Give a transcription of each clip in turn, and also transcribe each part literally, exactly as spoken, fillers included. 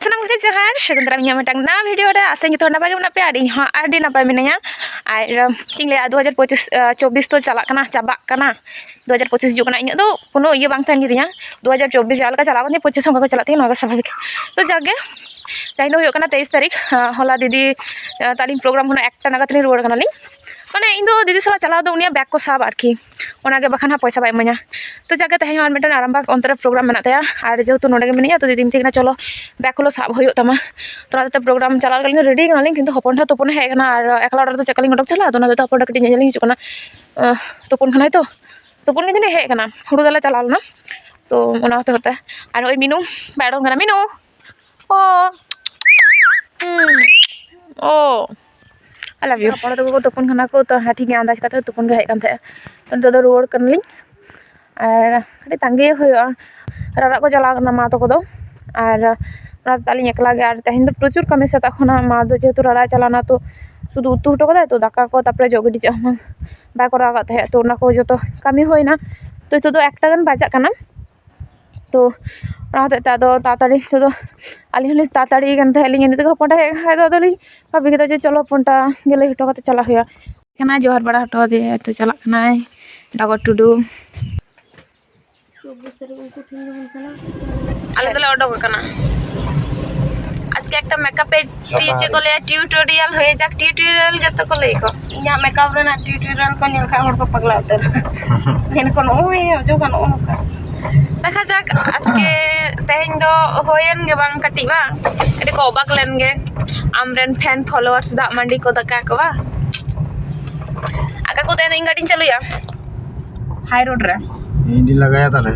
ᱥᱟᱱᱟᱢ ᱠᱚᱜᱮ ᱡᱚᱦᱟᱨ, ᱥᱟᱹᱜᱩᱱ ᱫᱟᱨᱟᱢ ᱤᱧᱟᱹᱜ ᱢᱤᱫᱴᱟᱝ ᱱᱟᱣᱟ ᱵᱷᱤᱰᱤᱭᱳ ᱨᱮ᱾ ᱟᱥᱟᱧ ᱡᱚᱛᱚ ᱦᱚᱲ ᱱᱟᱯᱟᱭ ᱜᱮ ᱢᱮᱱᱟᱜ ᱯᱮᱭᱟ ᱟᱨ ᱤᱧ ᱦᱚᱸ ᱟᱹᱰᱤ ᱱᱟᱯᱟᱭ ᱢᱤᱱᱟᱹᱧᱟ᱾ ᱟᱨ ᱪᱮᱫ ᱤᱧ ᱞᱟᱹᱭᱟ, ᱫᱩ ᱦᱟᱡᱟᱨ ᱯᱚᱸᱪᱤᱥ ᱪᱚᱵᱵᱤᱥ ᱛᱚ ᱪᱟᱞᱟᱜ ᱠᱟᱱᱟ, ᱪᱟᱵᱟᱜ ᱠᱟᱱᱟ, ᱫᱩ ᱦᱟᱡᱟᱨ ᱯᱚᱸᱪᱤᱥ ᱦᱤᱡᱩᱜ ᱠᱟᱱᱟ᱾ ᱤᱧᱟᱹᱜ ᱫᱚ ᱠᱳᱱᱳ ᱤᱭᱟᱹ ᱵᱟᱝ ᱛᱟᱦᱮᱱ ᱜᱮᱛᱤᱧᱟ, ᱫᱩ ᱦᱟᱡᱟᱨ ᱪᱚᱵᱵᱤᱥ ᱡᱟᱦᱟᱸ ᱞᱮᱠᱟ ᱪᱟᱞᱟᱣ ᱠᱟᱱᱟ, ᱯᱚᱸᱪᱤᱥ ᱦᱚᱸ ᱚᱱᱠᱟ ᱜᱮ ᱪᱟᱞᱟᱜ ᱛᱤᱧᱟᱹ, ᱱᱚᱣᱟ ᱫᱚ ᱥᱟᱵᱷᱟᱵᱤᱠ᱾ ᱛᱚ ᱡᱟᱜᱮ, ᱛᱮᱦᱮᱧ ᱫᱚ ᱦᱩᱭᱩᱜ ᱠᱟᱱᱟ ᱛᱮᱭᱤᱥ ᱛᱟᱹᱨᱤᱠᱷ, ᱦᱚᱞᱟ ᱫᱤᱫᱤ ᱛᱟᱹᱞᱤᱧ ᱯᱨᱳᱜᱨᱟᱢ ᱠᱷᱚᱱᱟᱜ ᱮᱠᱴᱟ ᱱᱟᱜᱟᱫ ᱞᱤᱧ ᱨᱩᱣᱟᱹᱲ ᱠᱟᱱᱟᱞᱤᱧ᱾ ᱢᱟᱱᱮ ᱤᱧ ᱫᱚ ᱫᱤᱫᱤ ᱥᱟᱞᱟᱜ ᱪᱟᱞᱟᱣ ᱫᱚ ᱩᱱᱤᱭᱟᱜ ᱵᱮᱜᱽ ᱠᱚ ᱥᱟᱵ ᱟᱨᱠᱤ, ᱚᱱᱟᱜᱮ ᱵᱟᱠᱷᱟᱱ ᱦᱟᱸᱜ ᱯᱚᱭᱥᱟ ᱵᱟᱭ ᱤᱢᱟᱹᱧᱟ᱾ ᱛᱚ ᱡᱟᱜᱮ ᱛᱮᱦᱮᱧ ᱦᱚᱸ ᱟᱨ ᱢᱤᱫᱴᱮᱱ ᱟᱨᱟᱢᱵᱟᱜᱽ ᱚᱱᱛᱮ ᱨᱮ ᱯᱨᱳᱜᱨᱟᱢ ᱢᱮᱱᱟᱜ ᱛᱟᱭᱟ, ᱟᱨ ᱡᱮᱦᱮᱛᱩ ᱱᱚᱰᱮ ᱜᱮ ᱢᱮᱱᱟᱭᱟ, ᱛᱚ ᱫᱤᱫᱤ ᱢᱤᱛᱟᱹᱧ ᱠᱟᱱᱟ, "ᱪᱚᱞᱚ ᱵᱮᱜᱽ ᱦᱚᱞᱚ ᱥᱟᱵ ᱦᱩᱭᱩᱜ ᱛᱟᱢᱟ᱾" ᱛᱚ ᱚᱱᱟ ᱦᱚᱛᱮᱡ ᱯᱨᱳᱜᱨᱟᱢ ᱪᱟᱞᱟᱜ ᱞᱟᱹᱜᱤᱫ ᱨᱮᱰᱤ ᱠᱟᱱᱟᱞᱤᱧ, ᱠᱤᱱᱛᱩ ᱦᱚᱯᱚᱱ ᱴᱷᱮᱱ ᱛᱩᱯᱩᱱᱮ ᱦᱮᱡ ᱟᱠᱟᱱᱟ, ᱟᱨ ᱮᱠᱞᱟ ᱚᱲᱟᱜ ᱨᱮᱫᱚ ᱪᱮᱫ ᱞᱮᱠᱟᱞᱤᱧ ᱚᱰᱚᱠ ᱪᱟᱞᱟᱜᱼᱟ? ᱟᱫᱚ ᱚᱱᱟ ᱦᱚᱛᱮᱡ ᱦᱚᱯᱚᱱ ᱴᱷᱮᱱ ᱠᱟᱹᱴᱤᱡ ᱧᱮᱧᱮᱞ ᱞᱤᱧ ᱦᱤᱡᱩᱜ ᱠᱟᱱᱟ᱾ ᱛᱩᱯᱩᱱ ᱠᱟᱱᱟᱭ ᱛᱚ, ᱛᱩᱯᱩᱱ ᱠᱟᱛᱮ ᱦᱮᱡ ᱟᱠᱟᱱᱟ, ᱦᱩᱲᱩ ᱫᱟᱞᱮ ᱪᱟᱞᱟᱣ ᱞᱮᱱᱟ᱾ ᱛᱚ ᱚᱱᱟ ᱦᱚᱛᱮᱡ ᱦᱚᱛᱮ, ᱟᱨ ᱱᱚᱜᱼᱚᱭ ᱢᱤᱱᱩ ᱵᱟᱭ ᱚᱰᱚᱝ ᱠᱟᱱᱟ, ᱢᱤᱱᱩ, ᱳ, ᱦᱩᱸ, ᱳ, I love you᱾ ᱦᱚᱯᱚᱱ ᱛᱟᱠᱚ ᱠᱚ ᱛᱩᱯᱩᱱ ᱠᱟᱱᱟ ᱠᱚ, ᱛᱚ ᱦᱮᱸ ᱴᱷᱤᱠ ᱜᱮᱭᱟ, ᱟᱱᱫᱟᱡᱽ ᱠᱟᱛᱮ ᱛᱩᱯᱩᱱ ᱜᱮ ᱦᱮᱡ ᱠᱟᱱ ᱛᱟᱦᱮᱸᱜᱼᱟ᱾ ᱛᱚ ᱱᱤᱛᱚᱜ ᱫᱚ ᱨᱩᱣᱟᱹᱲ ᱠᱟᱱᱟᱞᱤᱧ, ᱟᱨ ᱠᱟᱹᱴᱤᱡ ᱛᱟᱸᱜᱤ ᱦᱩᱭᱩᱜᱼᱟ᱾ ᱨᱟᱨᱟᱜ ᱠᱚ ᱪᱟᱞᱟᱣ ᱠᱟᱱᱟ ᱢᱟ ᱛᱟᱠᱚ ᱫᱚ, ᱟᱨ ᱚᱱᱟ ᱛᱮ ᱟᱹᱞᱤᱧ ᱮᱠᱞᱟ ᱜᱮ᱾ ᱟᱨ ᱛᱮᱦᱮᱧ ᱫᱚ ᱯᱨᱚᱪᱩᱨ ᱠᱟᱹᱢᱤ ᱥᱮᱛᱟᱜ ᱠᱷᱚᱱᱟᱜ, ᱢᱟ ᱫᱚ ᱡᱮᱦᱮᱛᱩ ᱨᱟᱨᱟ ᱪᱟᱞᱟᱣ ᱮᱱᱟ, ᱛᱚ ᱥᱩᱫᱷᱩ ᱩᱛᱩ ᱦᱚᱴᱚ ᱠᱟᱫᱟᱭ, ᱛᱚ ᱫᱟᱠᱟ ᱠᱚ ᱛᱟᱨᱯᱚᱨᱮ ᱡᱚᱜ ᱜᱤᱰᱤ ᱪᱮᱫ ᱦᱚᱸ ᱵᱟᱝ ᱵᱟᱭ ᱠᱚᱨᱟᱣ ᱟᱠᱟᱫ ᱛᱟᱦᱮᱸᱫ, ᱛᱚ ᱚᱱᱟ ᱠᱚ ᱡᱚᱛᱚ ᱠᱟᱹᱢᱤ ᱦᱩᱭᱱᱟ᱾ ᱛᱚ ᱱᱤᱛᱚᱜ ᱫᱚ ᱮᱠᱴᱟ ᱜᱟᱱ ᱵᱟᱡᱟᱜ ᱠᱟᱱᱟ, ᱛᱚ ᱚᱱᱟ ᱦᱚᱛᱮᱡ ᱛᱮ ᱟᱫᱚ ᱛᱟᱲᱟᱛᱟᱲᱤ ᱱᱤᱛᱚᱜ ᱫᱚ ᱟᱹᱞᱤᱧ ᱦᱚᱸᱞᱤᱧ ᱛᱟᱲᱟᱛᱟᱲᱤ ᱠᱟᱱ ᱛᱟᱦᱮᱸᱫ, ᱞᱤᱧ ᱱᱤᱛᱚᱜ ᱦᱚᱯᱚᱱ ᱴᱷᱮᱱ ᱦᱮᱡ ᱠᱟᱱ ᱠᱷᱟᱡ ᱫᱚ ᱟᱫᱚᱞᱤᱧ ᱵᱷᱟᱵᱤ ᱠᱮᱫᱟ ᱡᱮ ᱪᱚᱞᱚ ᱦᱚᱯᱚᱱᱴᱟ ᱜᱮᱞᱮ ᱦᱚᱴᱚ ᱠᱟᱛᱮ ᱪᱟᱞᱟᱜ ᱦᱩᱭᱩᱜᱼᱟ᱾ ᱠᱟᱱᱟ, ᱡᱚᱦᱟᱨ ᱵᱟᱲᱟ ᱦᱚᱴᱚ ᱟᱫᱮᱭᱟ, ᱛᱚ ᱪᱟᱞᱟᱜ ᱠᱟᱱᱟᱭ ᱰᱟᱜᱚᱨ ᱴᱩᱰᱩ᱾ ᱟᱞᱮ ᱫᱚᱞᱮ ᱚᱰᱚᱠ ᱟᱠᱟᱱᱟ᱾ ᱟᱡᱠᱮ ᱮᱠᱴᱟ ᱢᱮᱠᱟᱯ ᱮ ᱴᱤ-, ᱪᱮᱫ ᱠᱚ ᱞᱟᱹᱭᱟ, ᱴᱤᱭᱩᱴᱳᱨᱤᱭᱟᱞ ᱦᱩᱭ ᱡᱟᱠ, ᱴᱤᱭᱩᱴᱳᱨᱤᱭᱟᱞ ᱜᱮᱛᱚ ᱠᱚ ᱞᱟᱹᱭ ᱠᱚ᱾ ᱤᱧᱟᱹᱜ ᱢᱮᱠᱟᱯ ᱨᱮᱱᱟᱜ ᱴᱤᱭᱩᱴᱳᱨᱤᱭᱟᱞ ᱠᱚ ᱧᱮᱞ ᱠᱷᱟᱱ ᱦᱚᱲ ᱠᱚ ᱯᱟᱜᱽᱞᱟ ᱩᱛᱟᱹᱨ᱾ ᱢᱮᱱ ᱠᱚ, "ᱱᱚᱜᱼᱚᱭ ᱚᱡᱚᱜᱟ ᱱᱚᱜᱼᱚ ᱱᱚᱝᱠᱟ᱾" ᱫᱮᱠᱷᱟ ᱡᱟᱠ, ᱟᱡᱠᱮ ᱛᱮᱦᱮᱧ ᱫᱚ ᱦᱩᱭᱮᱱ ᱜᱮ ᱵᱟᱝ, ᱠᱟᱹᱴᱤᱡ ᱵᱟᱝ, ᱠᱟᱹᱴᱤᱡ ᱠᱚ ᱚᱵᱟᱠ ᱞᱮᱱ ᱜᱮ᱾ ᱟᱢᱨᱮᱱ ᱯᱷᱮᱱ ᱯᱷᱚᱞᱳᱣᱟᱨᱥ ᱫᱟᱜ ᱢᱟᱹᱰᱤ ᱠᱚ ᱫᱟᱠᱟ ᱠᱚ ᱵᱟᱝ᱾ ᱟᱠᱟ ᱠᱚ ᱛᱮᱦᱮᱧ ᱤᱧ ᱜᱟᱹᱰᱤᱧ ᱪᱟᱹᱞᱩᱭᱟ ᱦᱟᱭ ᱨᱳᱰ ᱨᱮ᱾ ᱤᱧ ᱫᱩᱧ ᱞᱟᱜᱟᱭᱟ ᱛᱟᱦᱞᱮ᱾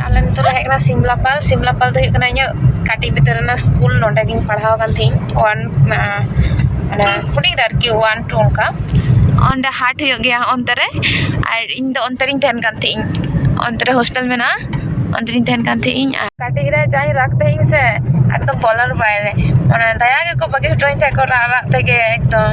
ᱟᱞᱮ ᱱᱤᱛᱚᱜ ᱞᱮ ᱦᱮᱡ ᱠᱟᱱᱟ ᱥᱤᱢᱞᱟᱯᱟᱞ᱾ ᱥᱤᱢᱞᱟᱯᱟᱞ ᱫᱚ ᱦᱩᱭᱩᱜ ᱠᱟᱱᱟ ᱤᱧᱟᱹᱜ ᱠᱟᱹᱴᱤᱡ ᱵᱤᱫᱟᱹᱞ ᱨᱮᱱᱟᱜ ᱥᱠᱩᱞ᱾ ᱱᱚᱸᱰᱮ ᱜᱤᱧ ᱯᱟᱲᱦᱟᱣ ᱟᱠᱟᱱ ᱛᱟᱦᱮᱸᱧ, ᱚᱣᱟᱱ, ᱢᱟᱱᱮ ᱦᱩᱰᱤᱧ ᱨᱮ ᱟᱨᱠᱤ, ᱚᱣᱟᱱ ᱴᱩ ᱚᱱᱠᱟ᱾ ᱚᱸᱰᱮ ᱦᱟᱴ ᱦᱩᱭᱩᱜ ᱜᱮᱭᱟ ᱚᱱᱛᱮ ᱨᱮ, ᱟᱨ ᱤᱧ ᱫᱚ ᱚᱱᱛᱮ ᱨᱤᱧ ᱛᱟᱦᱮᱱ ᱠᱟᱱ ᱛᱟᱦᱮᱸᱧ, ᱚᱱᱛᱮ ᱨᱮ ᱦᱳᱥᱴᱮᱞ ᱢᱮᱱᱟᱜᱼᱟ, ᱚᱱᱛᱮ ᱨᱤᱧ ᱛᱟᱦᱮᱱ ᱠᱟᱱ ᱛᱟᱦᱮᱸᱧ᱾ ᱟᱨ ᱠᱟᱹᱴᱤᱡ ᱨᱮ ᱡᱟᱧ ᱨᱟᱜᱽ ᱛᱟᱦᱮᱸᱧ ᱥᱮ, ᱮᱠᱫᱚᱢ ᱵᱚᱞᱚᱨ ᱵᱟᱭᱨᱮ, ᱚᱱᱟ ᱫᱟᱭᱟ ᱜᱮᱠᱚ ᱵᱟᱹᱜᱤ ᱦᱚᱴᱚᱧ ᱛᱟᱦᱮᱸᱫ ᱠᱚ ᱨᱟᱜ ᱨᱟᱜ ᱛᱮᱜᱮ ᱮᱠᱫᱚᱢ᱾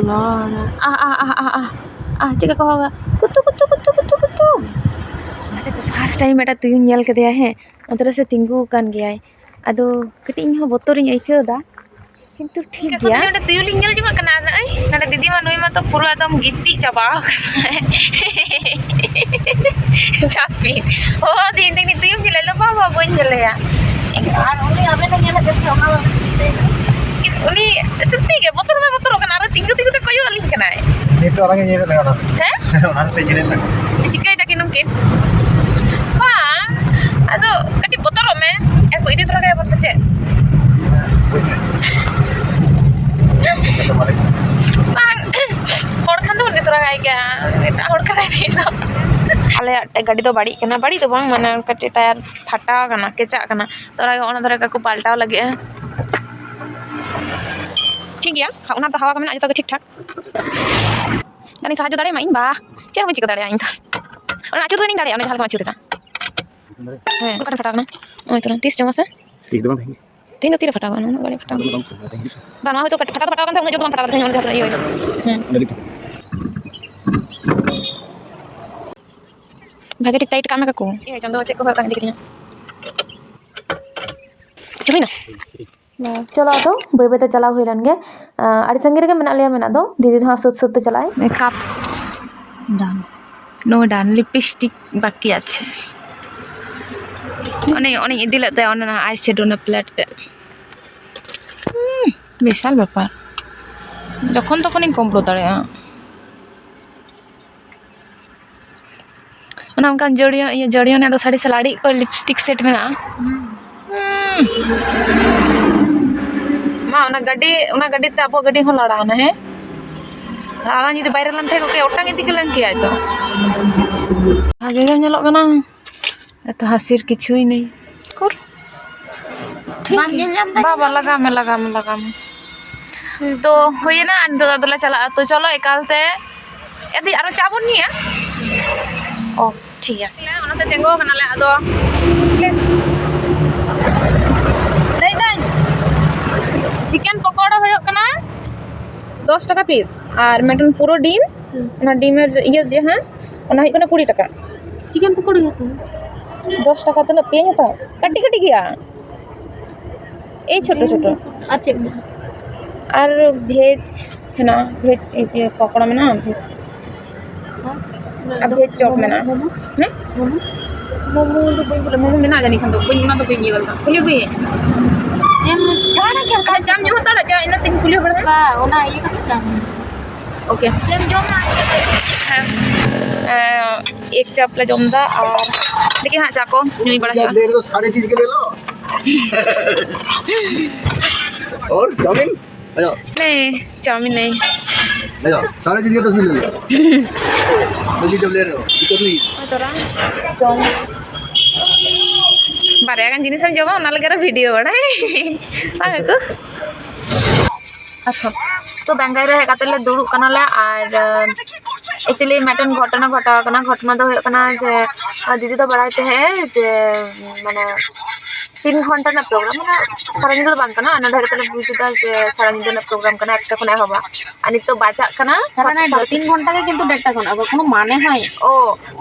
ᱞᱚᱲ᱾ ᱟᱦ, ᱟᱦ, ᱟᱦ, ᱟᱦ, ᱟᱦ᱾ ᱟᱦ, ᱪᱮᱫ ᱞᱮᱠᱟ ᱠᱚ ᱦᱚᱦᱚᱭᱟ? ᱠᱩᱛᱩ, ᱠᱩᱛᱩ, ᱠᱩᱛᱩ, ᱠᱩᱛᱩ, ᱠᱩᱛᱩ᱾ ᱟᱞᱮ ᱫᱚ first time ᱢᱤᱫᱴᱟᱝ ᱛᱩᱭᱩᱧ ᱧᱮᱞ ᱠᱮᱫᱮᱭᱟ, ᱦᱮᱸ᱾ ᱚᱱᱛᱮ ᱨᱮ ᱥᱮ ᱛᱤᱸᱜᱩ ᱟᱠᱟᱱ ᱜᱮᱭᱟᱭ᱾ ᱟᱫᱚ ᱠᱟᱹᱴᱤᱡ ᱤᱧ ᱦᱚᱸ ᱵᱚᱛᱚᱨᱤᱧ ᱟᱹᱭᱠᱟᱹᱣ ᱮᱫᱟ, ᱠᱤᱱᱛᱩ ᱴᱷᱤᱠ ᱜᱮᱭᱟ᱾ ᱱᱚᱰᱮ ᱛᱩᱭᱩ ᱞᱤᱧ ᱧᱮᱞ ᱡᱚᱝᱟᱜ ᱠᱟᱱᱟ᱾ ᱱᱚᱜᱼᱚᱭ ᱱᱚᱰᱮ ᱫᱤᱫᱤ ᱢᱟ, ᱱᱩᱭ ᱢᱟ ᱛᱚ ᱯᱩᱨᱟᱹ ᱮᱠᱫᱚᱢ ᱜᱤᱛᱤᱡ ᱪᱟᱵᱟ ᱟᱠᱟᱱᱟᱭ᱾ ᱡᱟᱹᱯᱤᱫ᱾ ᱦᱚᱦᱚ ᱟᱹᱫᱤᱧ ᱛᱮᱜᱮ, "ᱛᱩᱭᱩᱢ ᱧᱮᱞᱮᱫ ᱫᱚ?" "ᱵᱟᱝ, ᱵᱟᱝ, ᱵᱟᱹᱧ ᱧᱮᱞᱮᱭᱟ᱾" ᱟᱨ ᱩᱱᱤ ᱟᱵᱮᱱ ᱮ ᱧᱮᱞᱮᱫ ᱵᱮᱱ ᱛᱟᱦᱮᱸᱫ, ᱚᱱᱟ ᱵᱟᱵᱮᱱ ᱪᱤᱠᱟᱹᱭᱮᱫᱟ? ᱩᱱᱤ ᱥᱚᱛᱛᱤ ᱜᱮ ᱵᱚᱛᱚᱨ ᱢᱟ ᱵᱚᱛᱚᱨᱚᱜ ᱠᱟᱱᱟ, ᱟᱨᱚ ᱛᱤᱸᱜᱩ ᱛᱤᱸᱜᱩ ᱛᱮ ᱠᱚᱭᱚᱜ ᱟᱹᱞᱤᱧ ᱠᱟᱱᱟᱭ᱾ ᱱᱤᱛᱚᱜ ᱟᱞᱟᱝ ᱮ ᱧᱮᱞᱮᱫ ᱞᱟᱝᱟ ᱚᱱᱟ᱾ ᱦᱮᱸ? ᱚᱱᱟ ᱦᱚᱸᱯᱮ ᱧᱮᱞᱮᱫ ᱞᱟᱝᱟ᱾ ᱪᱤᱠᱟᱹᱭ ᱫᱟᱠᱤᱱ ᱱᱩᱠᱤᱱ? ᱵᱟᱝ, ᱟᱫᱚ ᱠᱟᱹᱴᱤᱡ ᱵᱚᱛᱚᱨᱚᱜ ᱢᱮ᱾ ᱮ, ᱠᱚ ᱤᱫᱤ ᱛᱚᱨᱟ ᱠᱟᱭᱟ ᱵᱚᱱ ᱥᱮ ᱪᱮᱫ? ᱵᱟᱝ, ᱦᱚᱲ ᱠᱷᱟᱱ ᱫᱚᱵᱚᱱ ᱤᱫᱤ ᱛᱚᱨᱟ ᱠᱟᱭ ᱜᱮᱭᱟ, ᱮᱴᱟᱜ ᱦᱚᱲ ᱠᱟᱱᱟᱭ ᱱᱩᱭ ᱫᱚ᱾ ᱟᱞᱮᱭᱟᱜ ᱜᱟᱹᱰᱤ ᱫᱚ ᱵᱟᱹᱲᱤᱡ ᱠᱟᱱᱟ, ᱵᱟᱹᱲᱤᱡ ᱫᱚ ᱵᱟᱝ, ᱢᱟᱱᱮ ᱠᱟᱹᱴᱤᱡ ᱴᱟᱭᱟᱨ ᱯᱷᱟᱴᱟᱣ ᱠᱟᱱᱟ, ᱠᱮᱪᱟᱜ ᱠᱟᱱᱟ, ᱛᱚ ᱚᱱᱟ ᱫᱷᱟᱨᱮ ᱠᱚ ᱯᱟᱞᱴᱟᱣ ᱞᱟᱹᱜᱤᱫᱼᱟ᱾ ᱴᱷᱤᱠ ᱜᱮᱭᱟ, ᱚᱱᱟ ᱫᱚ ᱦᱟᱣᱟ ᱠᱚ ᱢᱮᱱᱟᱜᱼᱟ, ᱡᱚᱛᱚ ᱜᱮ ᱴᱷᱤᱠ ᱴᱷᱟᱠ᱾ ᱡᱟᱹᱱᱤᱡ ᱥᱟᱦᱟᱡᱽᱡᱚ ᱫᱟᱲᱮᱭᱟᱢᱟ ᱤᱧ? ᱵᱟ, ᱪᱮᱫ ᱦᱚᱸ ᱵᱟᱹᱧ ᱪᱤᱠᱟᱹ ᱫᱟᱲᱮᱭᱟᱜᱼᱟ ᱤᱧ ᱫᱚ᱾ ᱚᱱᱟ ᱟᱹᱪᱩᱨ ᱫᱚ ᱤᱧ ᱫᱟᱲᱮᱭᱟᱜᱼᱟ, ᱚᱱᱟ ᱡᱟᱦᱟᱸ ᱞᱮᱠᱟᱢ ᱟᱹᱪᱩᱨ ᱮᱫᱟ᱾ ᱦᱮᱸ, ᱚᱠᱟᱴᱷᱮᱱ ᱯᱷᱟᱴᱟᱣ ᱠᱟᱱᱟ? ᱱᱚᱜᱼᱚᱭ ᱛᱚᱨᱟ ᱛᱤᱥ ᱪᱚᱝ ᱢᱟᱥᱮ? ᱛᱤᱥ ᱫᱚ ᱵᱟᱝ ᱛᱟᱦᱮᱸ ᱠᱟᱱᱟ᱾ ᱛᱮᱦᱮᱧ ᱫᱚ ᱛᱤᱨᱮ ᱯᱷᱟᱴᱟᱣ ᱠᱟᱱᱟ? ᱩᱱᱟᱹᱜ ᱜᱷᱟᱹᱲᱤᱡ ᱯᱷᱟᱴᱟᱣ ᱠᱟᱱᱟ᱾ ᱵᱟᱝ, ᱱᱚᱣᱟ ᱦᱚᱭᱛᱳ ᱠᱟᱹᱴᱤᱡ ᱯᱷᱟᱴᱟᱣ ᱫᱚ ᱯᱷᱟᱴᱟᱣ ᱠᱟᱱ ᱛᱟᱦᱮᱸᱫ, ᱩᱱᱟᱹᱜ ᱡᱳᱨ ᱫᱚ ᱵᱟᱝ ᱯᱷᱟᱴᱟᱣ ᱠᱟᱱ ᱛᱟᱦᱮᱸᱫ, ᱩᱱᱟᱹᱜ ᱡᱳᱨ ᱫᱚ ᱤᱭᱟᱹ ᱦᱩᱭ ᱠᱟᱱᱟ᱾ ᱦᱮᱸ᱾ ᱵᱷᱟᱜᱮ ᱴᱷᱤᱠ ᱴᱟᱭᱤᱴ ᱠᱟᱜ ᱢᱮ ᱠᱟᱠᱩ᱾ ᱮ ᱪᱟᱸᱫᱳ, ᱪᱮᱫ ᱠᱚ ᱦᱩᱭᱩᱜ ᱠᱟᱱᱟ ᱤᱫᱤ ᱠᱤᱫᱤᱧᱟ᱾ ᱪᱟᱵᱟᱭᱮᱱᱟ? ᱪᱚᱞᱚ ᱟᱫᱚ ᱵᱟᱹᱭ ᱵᱟᱹᱭ ᱛᱮ ᱪᱟᱞᱟᱣ ᱦᱩᱭ ᱞᱮᱱ ᱜᱮ᱾ ᱟᱸ, ᱟᱹᱰᱤ ᱥᱟᱺᱜᱤᱧ ᱨᱮᱜᱮ ᱢᱮᱱᱟᱜ ᱞᱮᱭᱟ ᱢᱮᱱᱟᱜ ᱫᱚ, ᱫᱤᱫᱤ ᱫᱚ ᱦᱟᱸᱜ ᱥᱟᱹᱛ ᱥᱟᱹᱛ ᱛᱮ ᱪᱟᱞᱟᱜ ᱟᱭ᱾ Makeup done. No done. Lipstick ᱵᱟᱹᱠᱤ ᱟᱪᱷᱮ᱾ ᱚᱱᱮ, ᱚᱱᱮᱧ ᱤᱫᱤ ᱞᱮᱫ ᱛᱟᱭᱟ, ᱚᱱᱟ eye shadow ᱚᱱᱟ palette ᱛᱮ᱾ ᱦᱩᱸ, ᱵᱤᱥᱟᱞ ᱵᱮᱯᱟᱨ᱾ ᱡᱚᱠᱷᱚᱱ ᱛᱚᱠᱷᱚᱱᱤᱧ ᱠᱚᱢᱯᱞᱳ ᱫᱟᱲᱮᱭᱟᱜᱼᱟ᱾ ᱚᱱᱟ ᱚᱱᱠᱟᱱ ᱡᱟᱹᱲᱤᱭᱟᱹ, ᱤᱭᱟᱹ, ᱡᱟᱹᱲᱤᱭᱟᱹ ᱨᱮᱱᱟᱜ ᱫᱚ ᱥᱟᱹᱲᱤ ᱥᱟᱞᱟᱜ ᱟᱹᱰᱤ ᱠᱚ lipstick set ᱢᱮᱱᱟᱜᱼᱟ᱾ ᱦᱩᱸ᱾ ᱢᱟ, ᱚᱱᱟ ᱜᱟᱹᱰᱤ, ᱚᱱᱟ ᱜᱟᱹᱰᱤ ᱛᱮ ᱟᱵᱚ ᱜᱟᱹᱰᱤ ᱦᱚᱸ ᱞᱟᱲᱟᱣᱱᱟ, ᱦᱮᱸ? ᱟᱨ ᱟᱞᱟᱝ ᱡᱩᱫᱤ ᱵᱟᱭᱨᱮ ᱞᱟᱝ ᱛᱟᱦᱮᱸ ᱠᱚᱜ ᱠᱮᱭᱟ, ᱚᱴᱟᱝ ᱤᱫᱤ ᱠᱮᱞᱟᱝ ᱠᱮᱭᱟᱭ ᱛᱚ᱾ ᱵᱷᱟᱜᱮ ᱜᱮᱢ ᱧᱮᱞᱚᱜ ᱠᱟᱱᱟ᱾ ᱮᱛᱚ ᱦᱟᱥᱤᱨ ᱠᱤᱪᱷᱩᱭ ᱱᱮᱭ᱾ ᱩᱠᱩᱨ? ᱵᱟᱢ ᱧᱮᱞ ᱧᱟᱢ ᱫᱟ? ᱵᱟᱵᱟ, ᱞᱟᱜᱟᱣ ᱢᱮ, ᱞᱟᱜᱟᱣ ᱢᱮ, ᱞᱟᱜᱟᱣ ᱢᱮ᱾ ᱛᱚ ᱦᱩᱭᱮᱱᱟ, ᱟᱨ ᱱᱤᱛᱚᱜ ᱫᱚ ᱟᱫᱚ ᱞᱮ ᱪᱟᱞᱟᱜᱼᱟ᱾ ᱛᱚ ᱪᱚᱞᱚ ᱮᱠᱟᱞ ᱛᱮ, ᱮᱫᱤ, ᱟᱨᱚ ᱪᱟ ᱵᱚᱱ ᱧᱩᱭᱟ᱾ ᱚ, ᱴᱷᱤᱠ ᱜᱮᱭᱟ᱾ ᱚᱱᱟᱛᱮ ᱛᱤᱸᱜᱩ ᱠᱟᱱᱟᱞᱮ ᱟᱫᱚ᱾ ᱞᱟᱹᱭᱫᱟᱹᱧ, ᱪᱤᱠᱮᱱ ᱯᱚᱠᱚᱲᱟ ᱦᱩᱭᱩᱜ ᱠᱟᱱᱟ ᱫᱚᱥ ᱴᱟᱠᱟ ᱯᱤᱥ, ᱟᱨ ᱢᱤᱫᱴᱮᱱ ᱯᱩᱨᱟᱹ ᱰᱤᱢ, ᱦᱩᱸ᱾ ᱚᱱᱟ ᱰᱤᱢᱮᱨ ᱤᱭᱟᱹ ᱡᱟᱦᱟᱸ, ᱚᱱᱟ ᱦᱩᱭᱩᱜ ᱠᱟᱱᱟ ᱠᱩᱲᱤ ᱴᱟᱠᱟ᱾ ᱪᱤᱠᱮᱱ ᱯᱚᱠᱚᱲᱟ ᱜᱮᱛᱚ᱾ ᱫᱚᱥ ᱴᱟᱠᱟ ᱛᱤᱱᱟᱹᱜ ᱯᱮᱸᱭᱟᱡᱽ ᱦᱟᱛᱟᱣ? ᱠᱟᱹᱴᱤᱡ ᱠᱟᱹᱴᱤᱡ ᱜᱮᱭᱟ᱾ ᱮᱭ ᱪᱷᱳᱴᱳ ᱪᱷᱳᱴᱳ᱾ ᱟᱨ ᱪᱮᱫ ᱢᱮᱱᱟᱜᱼᱟ? ᱟᱨ ᱵᱷᱮᱡᱽ ᱢᱮᱱᱟᱜᱼᱟ, ᱵᱷᱮᱡᱽ ᱤᱭᱟᱹ ᱯᱚᱠᱚᱲᱟ ᱢᱮᱱᱟᱜᱼᱟ, ᱵᱷᱮᱡᱽ᱾ ᱟᱨ ᱵᱷᱮᱡᱽ ᱪᱚᱯ ᱢᱮᱱᱟᱜᱼᱟ᱾ ᱢᱳᱢᱳ? ᱦᱮᱸ? ᱢᱳᱢᱳ? ᱢᱳᱢᱳ ᱫᱚ ᱵᱟᱹᱧ ᱵᱟᱲᱟᱭᱟ, ᱢᱳᱢᱳ ᱢᱮᱱᱟᱜᱼᱟ ᱡᱟᱹᱱᱤᱡ ᱠᱷᱟᱱ ᱫᱚ, ᱵᱟᱹᱧ, ᱚᱱᱟ ᱫᱚ ᱵᱟᱹᱧ ᱤᱭᱟᱹ ᱠᱟᱫᱟ, ᱠᱩᱞᱤ ᱟᱹᱜᱩᱭᱟᱹᱧ᱾ ᱮᱢ ᱡᱟᱦᱟᱱᱟᱜ ᱜᱮ ᱚᱱᱠᱟ᱾ ᱟᱫᱚ ᱪᱟᱢ ᱧᱩ ᱦᱟᱛᱟᱲᱟ, ᱪᱟ ᱤᱱᱟᱹ ᱛᱤᱧ ᱠᱩᱞᱤ ᱦᱚᱲ ᱠᱟᱱᱟ᱾ ᱵᱟ, ᱚᱱᱟ ᱤᱭᱟᱹ ᱠᱟᱛᱮ ᱪᱟ ᱧᱩ᱾ ᱳᱠᱮ᱾ ᱪᱮᱫ ᱮᱢ ᱡᱚᱢᱟ? ᱦᱮᱸ᱾ ᱮᱸ, ᱮᱜᱽ ᱪᱚᱯ ᱞᱮ ᱡᱚᱢ ᱮᱫᱟ ᱟᱨ ᱫᱮᱠᱷᱤ ᱦᱟᱸᱜ ᱪᱟ ᱠᱚ ᱧᱩᱭ ᱵᱟᱲᱟ ᱦᱩᱭᱩᱜᱼᱟ᱾ ᱞᱮ ᱫᱚ ᱥᱟᱲᱮ ᱪᱤᱡ ᱜᱮ ᱞᱮ ᱞᱚ᱾ और चाउमीन? नहीं, चाउमीन नहीं। ले जाओ, साढ़े तीन के दस मिनट ले लो। जल्दी जब ले रहे हो, दिक्कत नहीं है। ᱡᱚᱢ᱾ ᱵᱟᱨᱭᱟ ᱜᱟᱱ ᱡᱤᱱᱤᱥ ᱮᱢ ᱡᱚᱢᱟ, ᱚᱱᱟ ᱞᱟᱹᱜᱤᱫ ᱟᱨᱚ ᱵᱷᱤᱰᱤᱭᱳ ᱵᱟᱲᱟᱭ᱾ ᱵᱟᱝ ᱟᱹᱜᱩ? ᱟᱪᱪᱷᱟ, ᱛᱚ ᱵᱮᱝᱜᱟᱞ ᱨᱮ ᱦᱮᱡ ᱠᱟᱛᱮ ᱞᱮ ᱫᱩᱲᱩᱵ ᱠᱟᱱᱟᱞᱮ ᱟᱨ, actually ᱢᱤᱫᱴᱮᱱ ᱜᱷᱚᱴᱚᱱᱟ ᱜᱷᱚᱴᱟᱣ ᱟᱠᱟᱱᱟ᱾ ᱜᱷᱚᱴᱚᱱᱟ ᱫᱚ ᱦᱩᱭᱩᱜ ᱠᱟᱱᱟ ᱡᱮ, ᱫᱤᱫᱤ ᱫᱚ ᱵᱟᱲᱟᱭ ᱛᱟᱦᱮᱸᱜ ᱡᱮ, ᱢᱟᱱᱮ, ᱛᱤᱱ ᱜᱷᱚᱱᱴᱟ ᱨᱮᱱᱟᱜ ᱯᱨᱳᱜᱨᱟᱢ, ᱢᱟᱱᱮ ᱥᱟᱨᱟ ᱧᱤᱫᱟᱹ ᱫᱚ ᱵᱟᱝ ᱠᱟᱱᱟ, ᱱᱚᱰᱮ ᱦᱮᱡ ᱠᱟᱛᱮ ᱞᱮ ᱵᱩᱡ ᱮᱫᱟ ᱡᱮ ᱥᱟᱨᱟ ᱧᱤᱫᱟᱹ ᱨᱮᱱᱟᱜ ᱯᱨᱳᱜᱨᱟᱢ ᱠᱟᱱᱟ, ᱮᱠᱴᱟ ᱠᱷᱚᱱ ᱮᱦᱚᱵᱟ᱾ ᱟᱨ ᱱᱤᱛᱚᱜ ᱵᱟᱡᱟᱜ ᱠᱟᱱᱟ ᱥᱟᱨᱟ ᱥᱟᱛ-, ᱱᱟᱭᱤᱴ ᱫᱚ ᱥᱟᱲᱮ ᱛᱤᱱ ᱜᱷᱚᱱᱴᱟ ᱜᱮ ᱠᱤᱱᱛᱩ ᱰᱮᱴ ᱛᱟᱦᱮᱸ ᱠᱟᱱᱟ, ᱟᱫᱚ ᱠᱳᱱᱳ ᱢᱟᱱᱮ ᱦᱚᱭ᱾ ᱚ,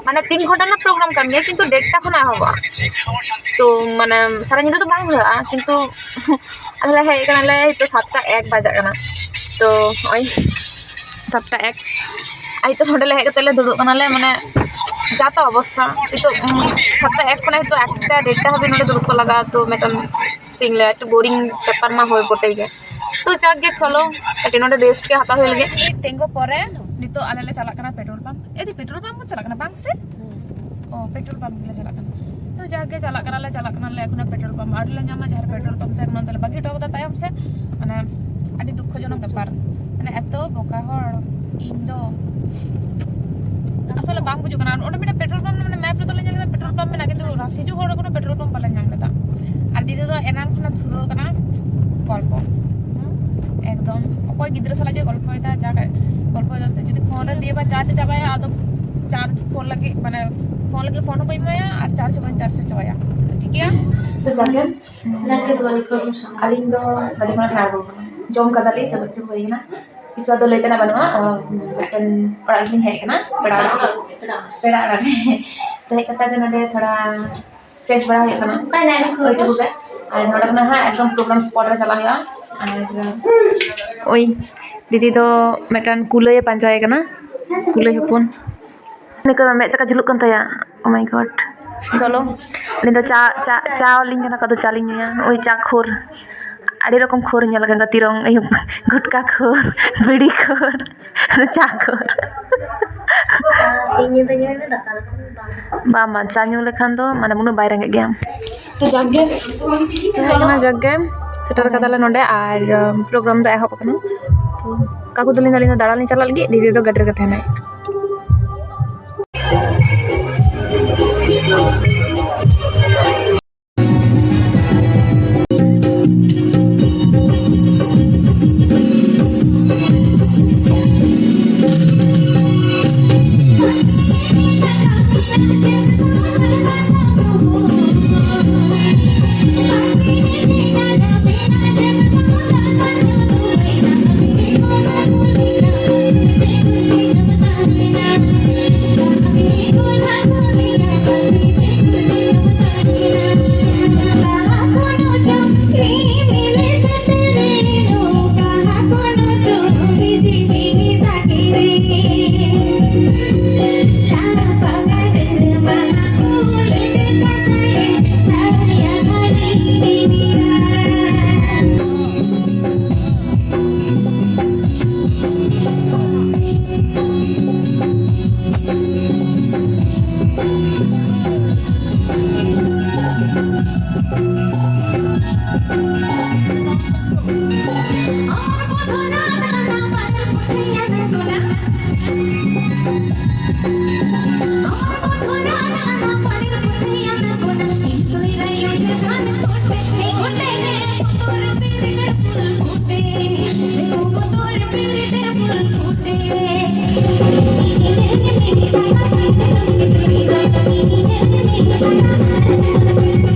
ᱢᱟᱱᱮ ᱛᱤᱱ ᱜᱷᱚᱱᱴᱟ ᱨᱮᱱᱟᱜ ᱯᱨᱳᱜᱨᱟᱢ ᱠᱟᱱ ᱜᱮᱭᱟ, ᱠᱤᱱᱛᱩ ᱰᱮᱴᱴᱟ ᱠᱷᱚᱱᱟᱜ ᱮᱦᱚᱵᱚᱜᱼᱟ᱾ ᱛᱚ ᱢᱟᱱᱮ ᱥᱟᱨᱟ ᱧᱤᱫᱟᱹ ᱫᱚ ᱵᱟᱝ ᱦᱩᱭᱩᱜᱼᱟ, ᱠᱤᱱᱛᱩ ᱟᱞᱮ ᱞᱮ ᱦᱮᱡ ᱠᱟᱱᱟᱞᱮ, ᱦᱤᱛᱚᱜ ᱥᱟᱛᱴᱟ ᱮᱠ ᱵᱟᱡᱟᱜ ᱠᱟᱱᱟ᱾ ᱛᱚ ᱱᱚᱜᱼᱚᱭ ᱥᱟᱛᱴᱟ ᱮᱠ, ᱟᱨ ᱱᱤᱛᱚᱜ ᱱᱚᱸᱰᱮ ᱞᱮ ᱦᱮᱡ ᱠᱟᱛᱮ ᱞᱮ ᱫᱩᱲᱩᱵ ᱠᱟᱱᱟᱞᱮ, ᱢᱟᱱᱮ ᱡᱟ ᱛᱚ ᱚᱵᱚᱥᱛᱷᱟ᱾ ᱱᱤᱛᱚᱜ, ᱩᱢ, ᱥᱟᱛᱴᱟ ᱮᱠ ᱠᱷᱚᱱᱟᱜ ᱱᱤᱛᱚᱜ ᱮᱠᱴᱟ ᱰᱮᱴᱴᱟ ᱦᱟᱹᱵᱤᱡ ᱱᱚᱸᱰᱮ ᱫᱩᱲᱩᱵ ᱠᱚ ᱞᱟᱜᱟᱜᱼᱟ᱾ ᱛᱚ ᱢᱤᱫᱴᱟᱝ ᱪᱮᱫ ᱤᱧ ᱞᱟᱹᱭᱟ, ᱮᱠᱴᱩ ᱵᱳᱨᱤᱝ ᱵᱮᱯᱟᱨ ᱢᱟ ᱦᱳᱭ ᱵᱚᱴᱮ ᱜᱮ᱾ ᱛᱚ ᱡᱟᱠ ᱜᱮ, ᱪᱚᱞᱚ ᱠᱟᱹᱴᱤᱡ ᱱᱚᱸᱰᱮ ᱨᱮᱥᱴ ᱜᱮ ᱦᱟᱛᱟᱣ ᱦᱩᱭ ᱞᱮᱜᱮ᱾ ᱛᱤᱸᱜᱩ ᱯᱚᱨᱮ ᱱᱤᱛᱚᱜ ᱟᱞᱮ ᱞᱮ ᱪᱟᱞᱟᱜ ᱠᱟᱱᱟ ᱯᱮᱴᱨᱳᱞ ᱯᱟᱢᱯ᱾ ᱮᱫᱤ, ᱯᱮᱴᱨᱳᱞ ᱯᱟᱢᱯ ᱵᱚᱱ ᱪᱟᱞᱟᱜ ᱠᱟᱱᱟ ᱵᱟᱝ ᱥᱮ? ᱚ, ᱯᱮᱴᱨᱳᱞ ᱯᱟᱢᱯ ᱜᱮᱞᱮ ᱪᱟᱞᱟᱜ ᱠᱟᱱᱟ᱾ ᱛᱚ ᱡᱟᱠ ᱜᱮ, ᱪᱟᱞᱟᱜ ᱠᱟᱱᱟᱞᱮ, ᱪᱟᱞᱟᱜ ᱠᱟᱱᱟᱞᱮ, ᱮᱠᱷᱚᱱᱳ ᱯᱮᱴᱨᱳᱞ ᱯᱟᱢᱯ ᱟᱹᱣᱨᱤ ᱞᱮ ᱧᱟᱢᱟ᱾ ᱡᱟᱦᱟᱸ ᱨᱮ ᱯᱮᱴᱨᱳᱞ ᱯᱟᱢᱯ ᱛᱟᱦᱮᱸ ᱠᱟᱱᱟ, ᱚᱱᱛᱮ ᱞᱮ ᱵᱟᱹᱜᱤ ᱦᱚᱴᱚ ᱠᱟᱫᱟ ᱛᱟᱭᱚᱢ ᱥᱮᱫ᱾ ᱢᱟᱱᱮ ᱟᱹᱰᱤ ᱫᱩᱠᱠᱷᱚᱡᱚᱱᱚᱠ ᱵᱮᱯᱟᱨ, ᱢᱟᱱᱮ ᱮᱛᱚ ᱵᱚᱠᱟ ᱦᱚᱲ᱾ ᱤᱧ ᱫᱚ ᱟᱥᱚᱞᱮ ᱵᱟᱝ ᱵᱩᱡᱩᱜ ᱠᱟᱱᱟ᱾ ᱚᱸᱰᱮ ᱢᱤᱫᱴᱮᱱ ᱯᱮᱴᱨᱳᱞ ᱯᱟᱢᱯ, ᱢᱟᱱᱮ ᱢᱮᱯ ᱨᱮᱫᱚ ᱞᱮ ᱧᱮᱞ ᱠᱮᱫᱟ ᱯᱮᱴᱨᱳᱞ ᱯᱟᱢᱯ ᱢᱮᱱᱟᱜᱼᱟ, ᱠᱤᱱᱛᱩ ᱦᱤᱡᱩᱜ ᱦᱚᱲ ᱨᱮ ᱠᱳᱱᱳ ᱯᱮᱴᱨᱳᱞ ᱯᱟᱢᱯ ᱵᱟᱞᱮ ᱧᱟᱢ ᱞᱮᱫᱟ᱾ ᱫᱤᱫᱤ ᱫᱚ ᱮᱱᱟᱝ ᱠᱷᱚᱱᱟᱜ ᱫᱷᱩᱨᱟᱹᱣ ᱠᱟᱱᱟ ᱜᱚᱞᱯᱚ᱾ ᱦᱩᱸ? ᱮᱠᱫᱚᱢ ᱚᱠᱚᱭ ᱜᱤᱫᱽᱨᱟᱹ ᱥᱟᱞᱟᱜ ᱡᱮ ᱜᱚᱞᱯᱚᱭᱮᱫᱟ, ᱡᱟ ᱜᱚᱞᱯᱚᱭᱮᱫᱟ ᱥᱮ, ᱡᱩᱫᱤ ᱯᱷᱳᱱ ᱨᱮ ᱫᱤᱭᱮ ᱵᱟ ᱪᱟᱨᱡᱽ ᱪᱟᱵᱟᱭᱟ, ᱟᱫᱚ ᱪᱟᱨᱡᱽ ᱯᱷᱳᱱ ᱞᱟᱹᱜᱤᱫ, ᱢᱟᱱᱮ ᱯᱷᱳᱱ ᱞᱟᱹᱜᱤᱫ ᱯᱷᱳᱱ ᱦᱚᱸ ᱵᱟᱹᱧ ᱮᱢᱟᱭᱟ ᱟᱨ ᱪᱟᱨᱡᱽ ᱦᱚᱸ ᱵᱟᱹᱧ ᱪᱟᱨᱡᱽ ᱦᱚᱪᱚᱣᱟᱭᱟ᱾ ᱴᱷᱤᱠ ᱜᱮᱭᱟ? ᱛᱚ ᱡᱟᱜᱮ, ᱟᱹᱞᱤᱧ ᱫᱚ ᱜᱟᱹᱰᱤ ᱠᱷᱚᱱᱟᱜ ᱞᱤᱧ ᱟᱬᱜᱚ ᱠᱟᱱᱟ, ᱡᱚᱢ ᱠᱟᱫᱟᱞᱤᱧ, ᱪᱟᱵᱟ ᱪᱟᱵᱟ ᱦᱩᱭ ᱠᱟᱱᱟ᱾ ᱠᱤᱪᱷᱩ ᱟᱫᱚ ᱞᱟᱹᱭ ᱛᱮᱱᱟᱜ ᱵᱟᱹᱱᱩᱜᱼᱟ᱾ ᱟᱸ, ᱢᱤᱫᱴᱮᱱ ᱚᱲᱟᱜ ᱨᱮᱞᱤᱧ ᱦᱮᱡ ᱟᱠᱟᱱᱟ, ᱯᱮᱲᱟ ᱚᱲᱟᱜ᱾ ᱯᱮᱲᱟ ᱚᱲᱟᱜ ᱨᱮ᱾ ᱛᱚ ᱦᱮᱡ ᱠᱟᱛᱮ ᱜᱮ ᱱᱚᱰᱮ ᱛᱷᱚᱲᱟ ᱯᱷᱨᱮᱥ ᱵᱟᱲᱟ ᱦᱩᱭᱩᱜ ᱠᱟᱱᱟ᱾ ᱳᱭᱴᱩᱠᱩ ᱜᱮ᱾ ᱟᱨ ᱱᱚᱰᱮ ᱠᱷᱚᱱᱟᱜ ᱦᱟᱸᱜ ᱮᱠᱫᱚᱢ ᱯᱨᱳᱜᱨᱟᱢ ᱥᱯᱚᱴ ᱨᱮ ᱪᱟᱞᱟᱜ ᱦᱩᱭᱩᱜᱼᱟ᱾ ᱟᱨ ᱳᱭ ᱫᱤᱫᱤ ᱫᱚ ᱢᱤᱫᱴᱟᱝ ᱠᱩᱞᱟᱹᱭᱮ ᱯᱟᱸᱡᱟᱭᱮ ᱠᱟᱱᱟ, ᱠᱩᱞᱟᱹᱭ ᱦᱚᱯᱚᱱ᱾ ᱱᱤᱛᱚᱜ ᱢᱮᱫ ᱪᱟᱠᱟ ᱡᱷᱩᱞᱩᱜ ᱠᱟᱱ ᱛᱟᱭᱟ᱾ Oh my God᱾ ᱪᱚᱞᱚ, ᱩᱱᱤ ᱫᱚ ᱪᱟ, ᱪᱟ, ᱪᱟ ᱞᱤᱧ ᱠᱟᱱᱟ, ᱚᱠᱟ ᱫᱚ ᱪᱟ ᱞᱤᱧ ᱧᱩᱭᱟ᱾ ᱳᱭ ᱪᱟ ᱠᱷᱳᱨ, ᱟᱹᱰᱤ ᱨᱚᱠᱚᱢ ᱠᱷᱳᱨ ᱧᱮᱞ ᱟᱠᱟᱫ ᱠᱚᱣᱟ, ᱛᱤᱨᱚᱝ, ᱤᱭᱟᱹ, ᱜᱷᱩᱴᱠᱟ ᱠᱷᱳᱨ, ᱵᱤᱲᱤ ᱠᱷᱳᱨ, ᱪᱟ ᱠᱷᱳᱨ᱾ ᱥᱤᱧ ᱧᱤᱫᱟᱹ ᱧᱩᱭ ᱢᱮ, ᱫᱟᱠᱟ ᱫᱚ ᱵᱟᱝ᱾ ᱵᱟᱝ, ᱵᱟᱝ, ᱪᱟ ᱧᱩ ᱞᱮᱠᱷᱟᱱ ᱫᱚ ᱢᱟᱱᱮ ᱩᱱᱟᱹᱜ ᱵᱟᱭ ᱨᱮᱸᱜᱮᱡ ᱜᱮᱭᱟ᱾ ᱛᱚ ᱡᱟᱠ ᱜᱮ, ᱛᱚ ᱦᱩᱭ ᱠᱟᱱᱟ, ᱡᱟᱠ ᱜᱮ, ᱥᱮᱴᱮᱨ ᱠᱟᱫᱟᱞᱮ ᱱᱚᱰᱮ ᱟᱨ, ᱩᱢ, ᱯᱨᱳᱜᱨᱟᱢ ᱫᱚ ᱮᱦᱚᱵ ᱠᱟᱱᱟ᱾ ᱛᱚ ᱠᱟᱠᱩ ᱛᱟᱹᱞᱤᱧ ᱫᱚ, ᱟᱹᱞᱤᱧ ᱫᱚ ᱫᱟᱬᱟᱱ ᱞᱤᱧ ᱪᱟᱞᱟᱜ ᱞᱟᱹᱜᱤᱫ, ᱫᱤᱫᱤ ᱫᱚ ᱜᱟᱹᱰᱤ ᱨᱮᱜᱮ ᱛᱟᱦᱮᱱᱟᱭ᱾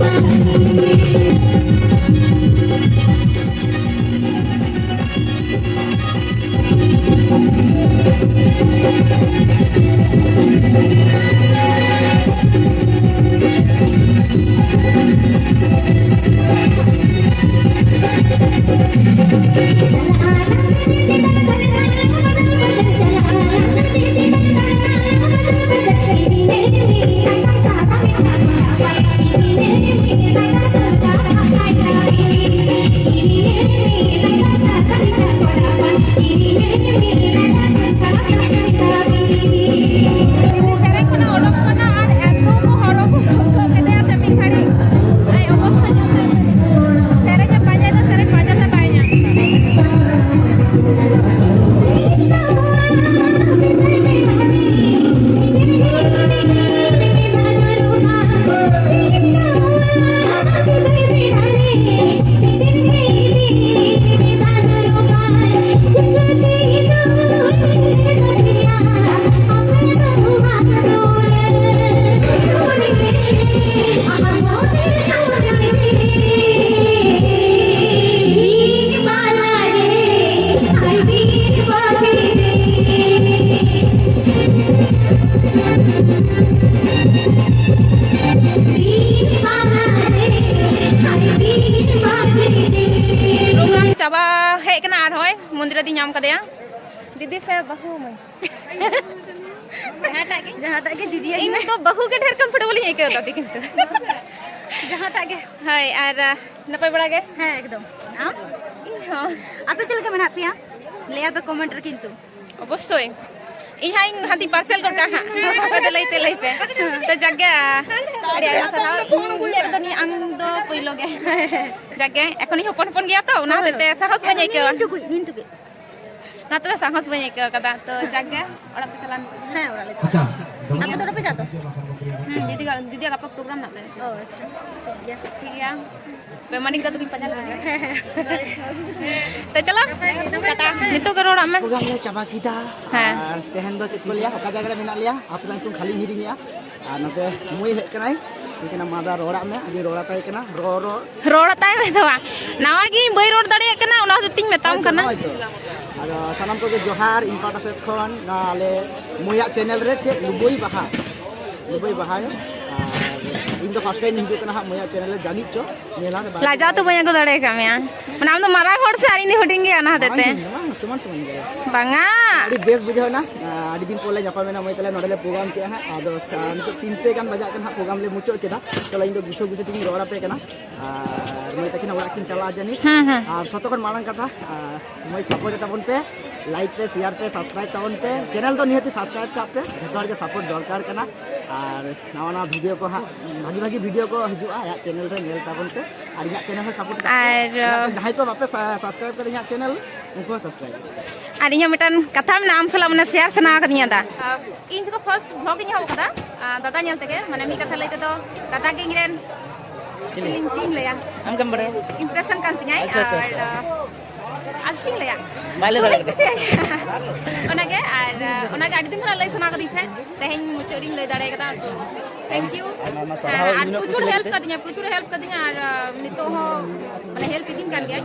ᱧᱟᱢ ᱠᱟᱫᱮᱭᱟ᱾ ᱫᱤᱫᱤ ᱥᱮ ᱵᱟᱹᱦᱩ ᱢᱟᱹᱭ? ᱡᱟᱦᱟᱸᱴᱟᱜ ᱜᱮ᱾ ᱡᱟᱦᱟᱸᱴᱟᱜ ᱜᱮ ᱫᱤᱫᱤ ᱤᱧ ᱟᱭᱩ᱾ ᱫᱚ ᱵᱟᱹᱦᱩ ᱜᱮ ᱰᱷᱮᱨ comfortable ᱤᱧ ᱟᱹᱭᱠᱟᱹᱣ ᱫᱟ ᱫᱤ ᱠᱤᱱᱛᱩ᱾ ᱡᱟᱦᱟᱸᱴᱟᱜ ᱜᱮ᱾ ᱦᱳᱭ, ᱟᱨ, ᱟ, ᱱᱟᱯᱟᱭ ᱵᱟᱲᱟ ᱜᱮ? ᱦᱮᱸ, ᱮᱠᱫᱚᱢ᱾ ᱟᱢ? ᱤᱧ ᱦᱚᱸ᱾ ᱟᱯᱮ ᱪᱮᱫ ᱞᱮᱠᱟ ᱢᱮᱱᱟᱜ ᱯᱮᱭᱟ? ᱞᱟᱹᱭᱟ ᱯᱮ comment ᱨᱮ ᱠᱤᱱᱛᱩ᱾ ᱚᱵᱚᱥᱥᱳᱭ᱾ ᱤᱧ ᱦᱟᱸᱜ ᱤᱧ ᱦᱟᱸᱜ ᱤᱧ parcel ᱜᱚᱫ ᱠᱟᱜᱼᱟ ᱦᱟᱸᱜ᱾ ᱟᱯᱮ ᱫᱚ ᱞᱟᱹᱭ ᱛᱮ ᱞᱟᱹᱭ ᱯᱮ᱾ ᱛᱚ ᱡᱟᱠ ᱜᱮ, ᱟᱹᱰᱤ ᱟᱭᱢᱟ ᱥᱟᱨᱦᱟᱣ᱾ ᱤᱧ, ᱤᱧᱟᱹᱜ ᱨᱮᱫᱚ ᱱᱤᱭᱟᱹ ᱟᱢ ᱫᱚ ᱯᱳᱭᱞᱳ ᱜᱮ᱾ ᱡᱟᱠ ᱜᱮ, ᱮᱠᱷᱚᱱ ᱤᱧ ᱦᱚᱯᱚᱱ ᱦᱚᱯᱚᱱ ᱜᱮᱭᱟ ᱛᱚ, ᱚᱱᱟ ᱦᱳᱭ, ᱦᱚᱛᱮᱡ ᱛᱮ ᱦᱳᱭ᱾ ᱥᱟᱦᱚᱥ ᱵᱟᱹᱧ ᱟᱹᱭᱠᱟᱹᱣᱟ᱾ ᱱᱤᱱᱴᱩᱠᱩᱡ, ᱱᱤᱱᱴᱩᱠᱩᱡ᱾ ᱚᱱᱟ ᱛᱮᱫᱚ ᱥᱟᱦᱚᱥ ᱵᱟᱹᱧ ᱟᱹᱭᱠᱟᱹᱣ ᱠᱟᱫᱟ᱾ ᱛᱚ ᱡᱟᱠ ᱜᱮ, ᱚᱲᱟᱜ ᱯᱮ ᱪᱟᱞᱟᱣ ᱮᱱ ᱛᱮ᱾ ᱦᱮᱸ, ᱚᱲᱟᱜ ᱞᱮ ᱪᱟᱞᱟᱜᱼᱟ᱾ ᱟᱪᱪᱷᱟ, ᱟᱯᱮ ᱫᱚ ᱵᱟᱯᱮ ᱪᱟᱞᱟᱜ ᱛᱚ? ᱦᱩᱸ, ᱫᱤᱫᱤ, ᱫᱤᱫᱤᱭᱟᱜ ᱜᱟᱯᱟ program ᱢᱮᱱᱟᱜ ᱛᱟᱭᱟ᱾ ᱚ, ᱟᱪᱪᱷᱟ, ᱴᱷᱤᱠ ᱜᱮᱭᱟ᱾ ᱴᱷᱤᱠ ᱜᱮᱭᱟ᱾ ᱵᱮᱢᱟᱱᱤ ᱜᱤᱫᱽᱨᱟᱹ ᱫᱚᱠᱤᱱ ᱯᱟᱸᱡᱟ ᱞᱮᱫ ᱠᱤᱱᱟ᱾ ᱦᱮᱸ, ᱦᱮᱸ᱾ ᱛᱚ ᱪᱚᱞᱚ, ᱴᱟᱴᱟ᱾ ᱱᱤᱛᱚᱜ ᱜᱮ ᱨᱚᱲᱟᱜ ᱢᱮ᱾ ᱯᱨᱳᱜᱨᱟᱢ ᱞᱮ ᱪᱟᱵᱟ ᱠᱮᱫᱟ᱾ ᱦᱮᱸ᱾ ᱟᱨ ᱛᱮᱦᱮᱧ ᱫᱚ ᱪᱮᱫ ᱠᱚ ᱞᱟᱹᱭᱟ, ᱚᱠᱟ ᱡᱟᱭᱜᱟ ᱨᱮ ᱢᱮᱱᱟᱜ ᱞᱮᱭᱟ, ᱟᱹᱛᱩ ᱨᱮᱱᱟᱜ ᱧᱩᱛᱩᱢ ᱠᱷᱟᱹᱞᱤ ᱦᱤᱲᱤᱧᱮᱜᱼᱟ᱾ ᱟᱨ ᱱᱚᱛᱮ ᱢᱟᱹᱭ ᱦᱮᱡ ᱠᱟᱱᱟᱭ, ᱢᱮᱛᱟᱭ ᱠᱟᱱᱟ, "ᱢᱟ ᱫᱟ, ᱨᱚᱲᱟᱜ ᱢᱮ", ᱟᱫᱚᱧ ᱨᱚᱲ ᱟᱛᱟᱭ ᱠᱟᱱᱟ, ᱨᱚᱲ, ᱨᱚᱲ᱾ ᱨᱚᱲ ᱟᱛᱟᱭ ᱢᱮ ᱫᱚ ᱵᱟᱝ, ᱱᱟᱣᱟ ᱜᱤᱧ ᱵᱟᱹᱧ ᱨᱚᱲ ᱫᱟᱲᱮᱭᱟᱜ ᱠᱟᱱᱟ, ᱚᱱᱟ ᱦᱚᱛᱮᱡ ᱛᱤᱧ ᱢᱮᱛᱟᱢ ᱦᱳᱭ ᱛᱚ, ᱠᱟᱱᱟ᱾ ᱦᱳᱭ ᱛᱚ᱾ ᱟᱫᱚ ᱥᱟᱱᱟᱢ ᱠᱚᱜᱮ ᱡᱚᱦᱟᱨ, ᱤᱧ ᱯᱟᱦᱴᱟ ᱥᱮᱫ ᱠᱷᱚᱱ, ᱱᱚᱣᱟ ᱟᱞᱮ ᱢᱟᱹᱭᱟᱜ channel ᱨᱮ ᱪᱮᱫ ᱞᱩᱵᱩᱭ ᱵᱟᱦᱟ, ᱞᱩᱵᱩᱭ ᱵᱟᱦᱟ᱾ ᱟᱨ ᱤᱧ ᱫᱚ first time ᱤᱧ ᱦᱤᱡᱩᱜ ᱠᱟᱱᱟ ᱦᱟᱸᱜ ᱢᱟᱹᱭᱟᱜ channel ᱨᱮ, ᱡᱟᱹᱱᱤᱡ ᱪᱚ ᱧᱮᱞᱟ ᱞᱮ ᱵᱟᱨ ᱞᱟᱡᱟᱣ ᱛᱮ ᱵᱟᱹᱧ ᱟᱹᱜᱩ ᱫᱟᱲᱮ ᱟᱠᱟᱫ ᱢᱮᱭᱟ᱾ ᱢᱟᱱᱮ ᱟᱢ ᱫᱚ ᱢᱟᱨᱟᱝ ᱦᱚᱲ ᱥᱮ ᱟᱨ ᱤᱧ ᱫᱚ ᱦᱩᱰᱤᱧ ᱜᱮᱭᱟ, ᱚᱱᱟ ᱦᱚᱛᱮᱡ ᱢᱟᱨᱟᱝ ᱛᱮ᱾ ᱦᱚᱲ ᱫᱚ ᱵᱟᱝ, ᱥᱚᱢᱟᱱ ᱥᱚᱢᱟᱱ ᱜᱮᱭᱟ᱾ ᱵᱟᱝᱟ᱾ ᱟᱹᱰᱤ ᱵᱮᱥ ᱵᱩᱡᱷᱟᱹᱣ ᱮᱱᱟ᱾ ᱟᱹᱰᱤ ᱫᱤᱱ ᱯᱚᱨ ᱞᱮ ᱧᱟᱯᱟᱢ ᱮᱱᱟ ᱢᱟᱹᱭ ᱛᱟᱞᱮ, ᱱᱚᱰᱮ ᱞᱮ program ᱠᱮᱜᱼᱟ ᱦᱟᱸᱜ᱾ ᱟᱫᱚ ᱥᱟ-, ᱱᱤᱛᱚᱜ ᱛᱤᱱᱴᱮ ᱜᱟᱱ ᱵᱟᱡᱟᱜ ᱠᱟᱱᱟ ᱦᱟᱸᱜ, program ᱞᱮ ᱢᱩᱪᱟᱹᱫ ᱠᱮᱫᱟ᱾ ᱪᱚᱞᱚ, ᱤᱧ ᱫᱚ ᱜᱩᱪᱷᱟᱹ ᱜᱩᱪᱷᱟᱹ ᱛᱮᱜᱤᱧ ᱨᱚᱲ ᱟᱯᱮ ᱠᱟᱱᱟ᱾ ᱟᱨ ᱢᱟᱹᱭ ᱛᱟᱹᱠᱤᱱ ᱚᱲᱟᱜ ᱠᱤᱱ ᱪᱟᱞᱟᱜᱼᱟ ᱡᱟᱹᱱᱤᱡ᱾ ᱦᱮᱸ, ᱦᱮᱸ᱾ ᱟᱨ ᱡᱷᱚᱛᱚ ᱠᱷᱚᱱ ᱢᱟᱲᱟᱝ ᱠᱟᱛᱷᱟ, ᱟᱨ ᱢᱟᱹᱭ support ᱛᱟᱵᱚᱱ ᱯᱮ, like ᱯᱮ, share ᱯᱮ, subscribe ᱛᱟᱵᱚᱱ ᱯᱮ᱾ Channel ᱫᱚ ᱱᱤᱦᱟᱹᱛ subscribe ᱠᱟᱜ ᱯᱮ, ᱡᱷᱚᱛᱚ ᱦᱚᱲ ᱜᱮ support ᱫᱚᱨᱠᱟᱨ ᱠᱟᱱᱟ᱾ ᱟᱨ ᱱᱟᱣᱟ ᱱᱟᱣᱟ video ᱠᱚ ᱦᱟᱸᱜ, ᱵᱷᱟᱜᱤ ᱵᱷᱟᱜᱤ video ᱠᱚ ᱦᱤᱡᱩᱜᱼᱟ ᱟᱭᱟᱜ channel ᱨᱮ, ᱧᱮᱞ ᱛᱟᱵᱚᱱ ᱯᱮ᱾ ᱟᱨ ᱤᱧᱟᱹᱜ channel ᱦᱚᱸ support ᱠᱟᱜ ᱯᱮ᱾ ᱟᱨ, ᱤᱧᱟᱹᱜ channel ᱡᱟᱦᱟᱸᱭ ᱠᱚ ᱵᱟᱯᱮ sa-, subscribe ᱠᱟᱫᱟ ᱤᱧᱟᱹᱜ channel, ᱩᱱᱠᱩ ᱦᱚᱸ subscribe ᱯᱮ᱾ ᱟᱨ ᱤᱧᱦᱚᱸ ᱢᱤᱫᱴᱟᱝ ᱠᱟᱛᱷᱟ ᱢᱮᱱᱟᱜᱼᱟ, ᱟᱢ ᱥᱟᱞᱟᱜ ᱢᱟᱱᱮ share ᱥᱟᱱᱟ ᱠᱟᱫᱤᱧᱟ ᱫᱟ᱾ ᱤᱧ ᱡᱚᱠᱷᱚᱱ first vlog ᱤᱧ ᱮᱦᱚᱵ ᱠᱟᱫᱟ, ᱟᱨ ᱫᱟᱫᱟ ᱧᱮᱞ ᱛᱮᱜᱮ, ᱢᱟᱱᱮ ᱢᱤᱫ ᱠᱟᱛᱷᱟ ᱞᱟᱹᱭ ᱛᱮᱫᱚ ᱫᱟᱫᱟ ᱜᱮ ᱤᱧ ᱨᱮᱱ ᱪᱮᱫ ᱤᱧ, ᱪᱮᱫ ᱤᱧ ᱞᱟᱹᱭᱟ? ᱟᱢ ᱜᱮᱢ ᱵᱟᱲᱟᱭᱟ᱾ Impression ᱠᱟᱱ ᱛᱤᱧᱟᱭ᱾ ᱟᱪᱪᱷᱟ, ᱟᱪᱪᱷᱟ, ᱟᱨ, ᱟᱪᱪᱷᱟ᱾ ᱟᱨ ᱪᱮᱫ ᱤᱧ ᱞᱟᱹᱭᱟ? ᱵᱟᱭ ᱞᱟᱹᱭ ᱫᱟᱲᱮᱭᱟᱜ ᱠᱟᱱᱟ᱾ ᱠᱩᱥᱤᱭᱟᱭ᱾ ᱚᱱᱟᱜᱮ, ᱟᱨ, ᱚᱱᱟᱜᱮ ᱟᱹᱰᱤ ᱫᱤᱱ ᱠᱷᱚᱱᱟᱜ ᱞᱟᱹᱭ ᱥᱟᱱᱟ ᱠᱟᱫᱤᱧ ᱛᱟᱦᱮᱸᱫ, ᱛᱮᱦᱮᱧ ᱢᱩᱪᱟᱹᱫ ᱨᱤᱧ ᱞᱟᱹᱭ ᱫᱟᱲᱮ ᱠᱟᱫᱟ, ᱛᱚ thank you᱾ ᱟᱭᱢᱟ ᱟᱭᱢᱟ ᱥᱟᱨᱦᱟᱣ, ᱦᱮᱸ, ᱟᱨ ᱤᱧ ᱦᱚᱸ ᱯᱨᱚᱪᱩᱨ ᱠᱩᱥᱤ help ᱞᱟᱹᱜᱤᱫ ᱛᱮ᱾ ᱠᱟᱫᱤᱧᱟ, ᱯᱨᱚᱪᱩᱨ help ᱠᱟᱫᱤᱧᱟ, ᱟᱨ, ᱟᱸ, ᱱᱤᱛᱚᱜ ᱦᱚᱸ, ᱢᱟᱱᱮ, help ᱤᱫᱤᱧ ᱠᱟᱱ ᱜᱮᱭᱟᱭ᱾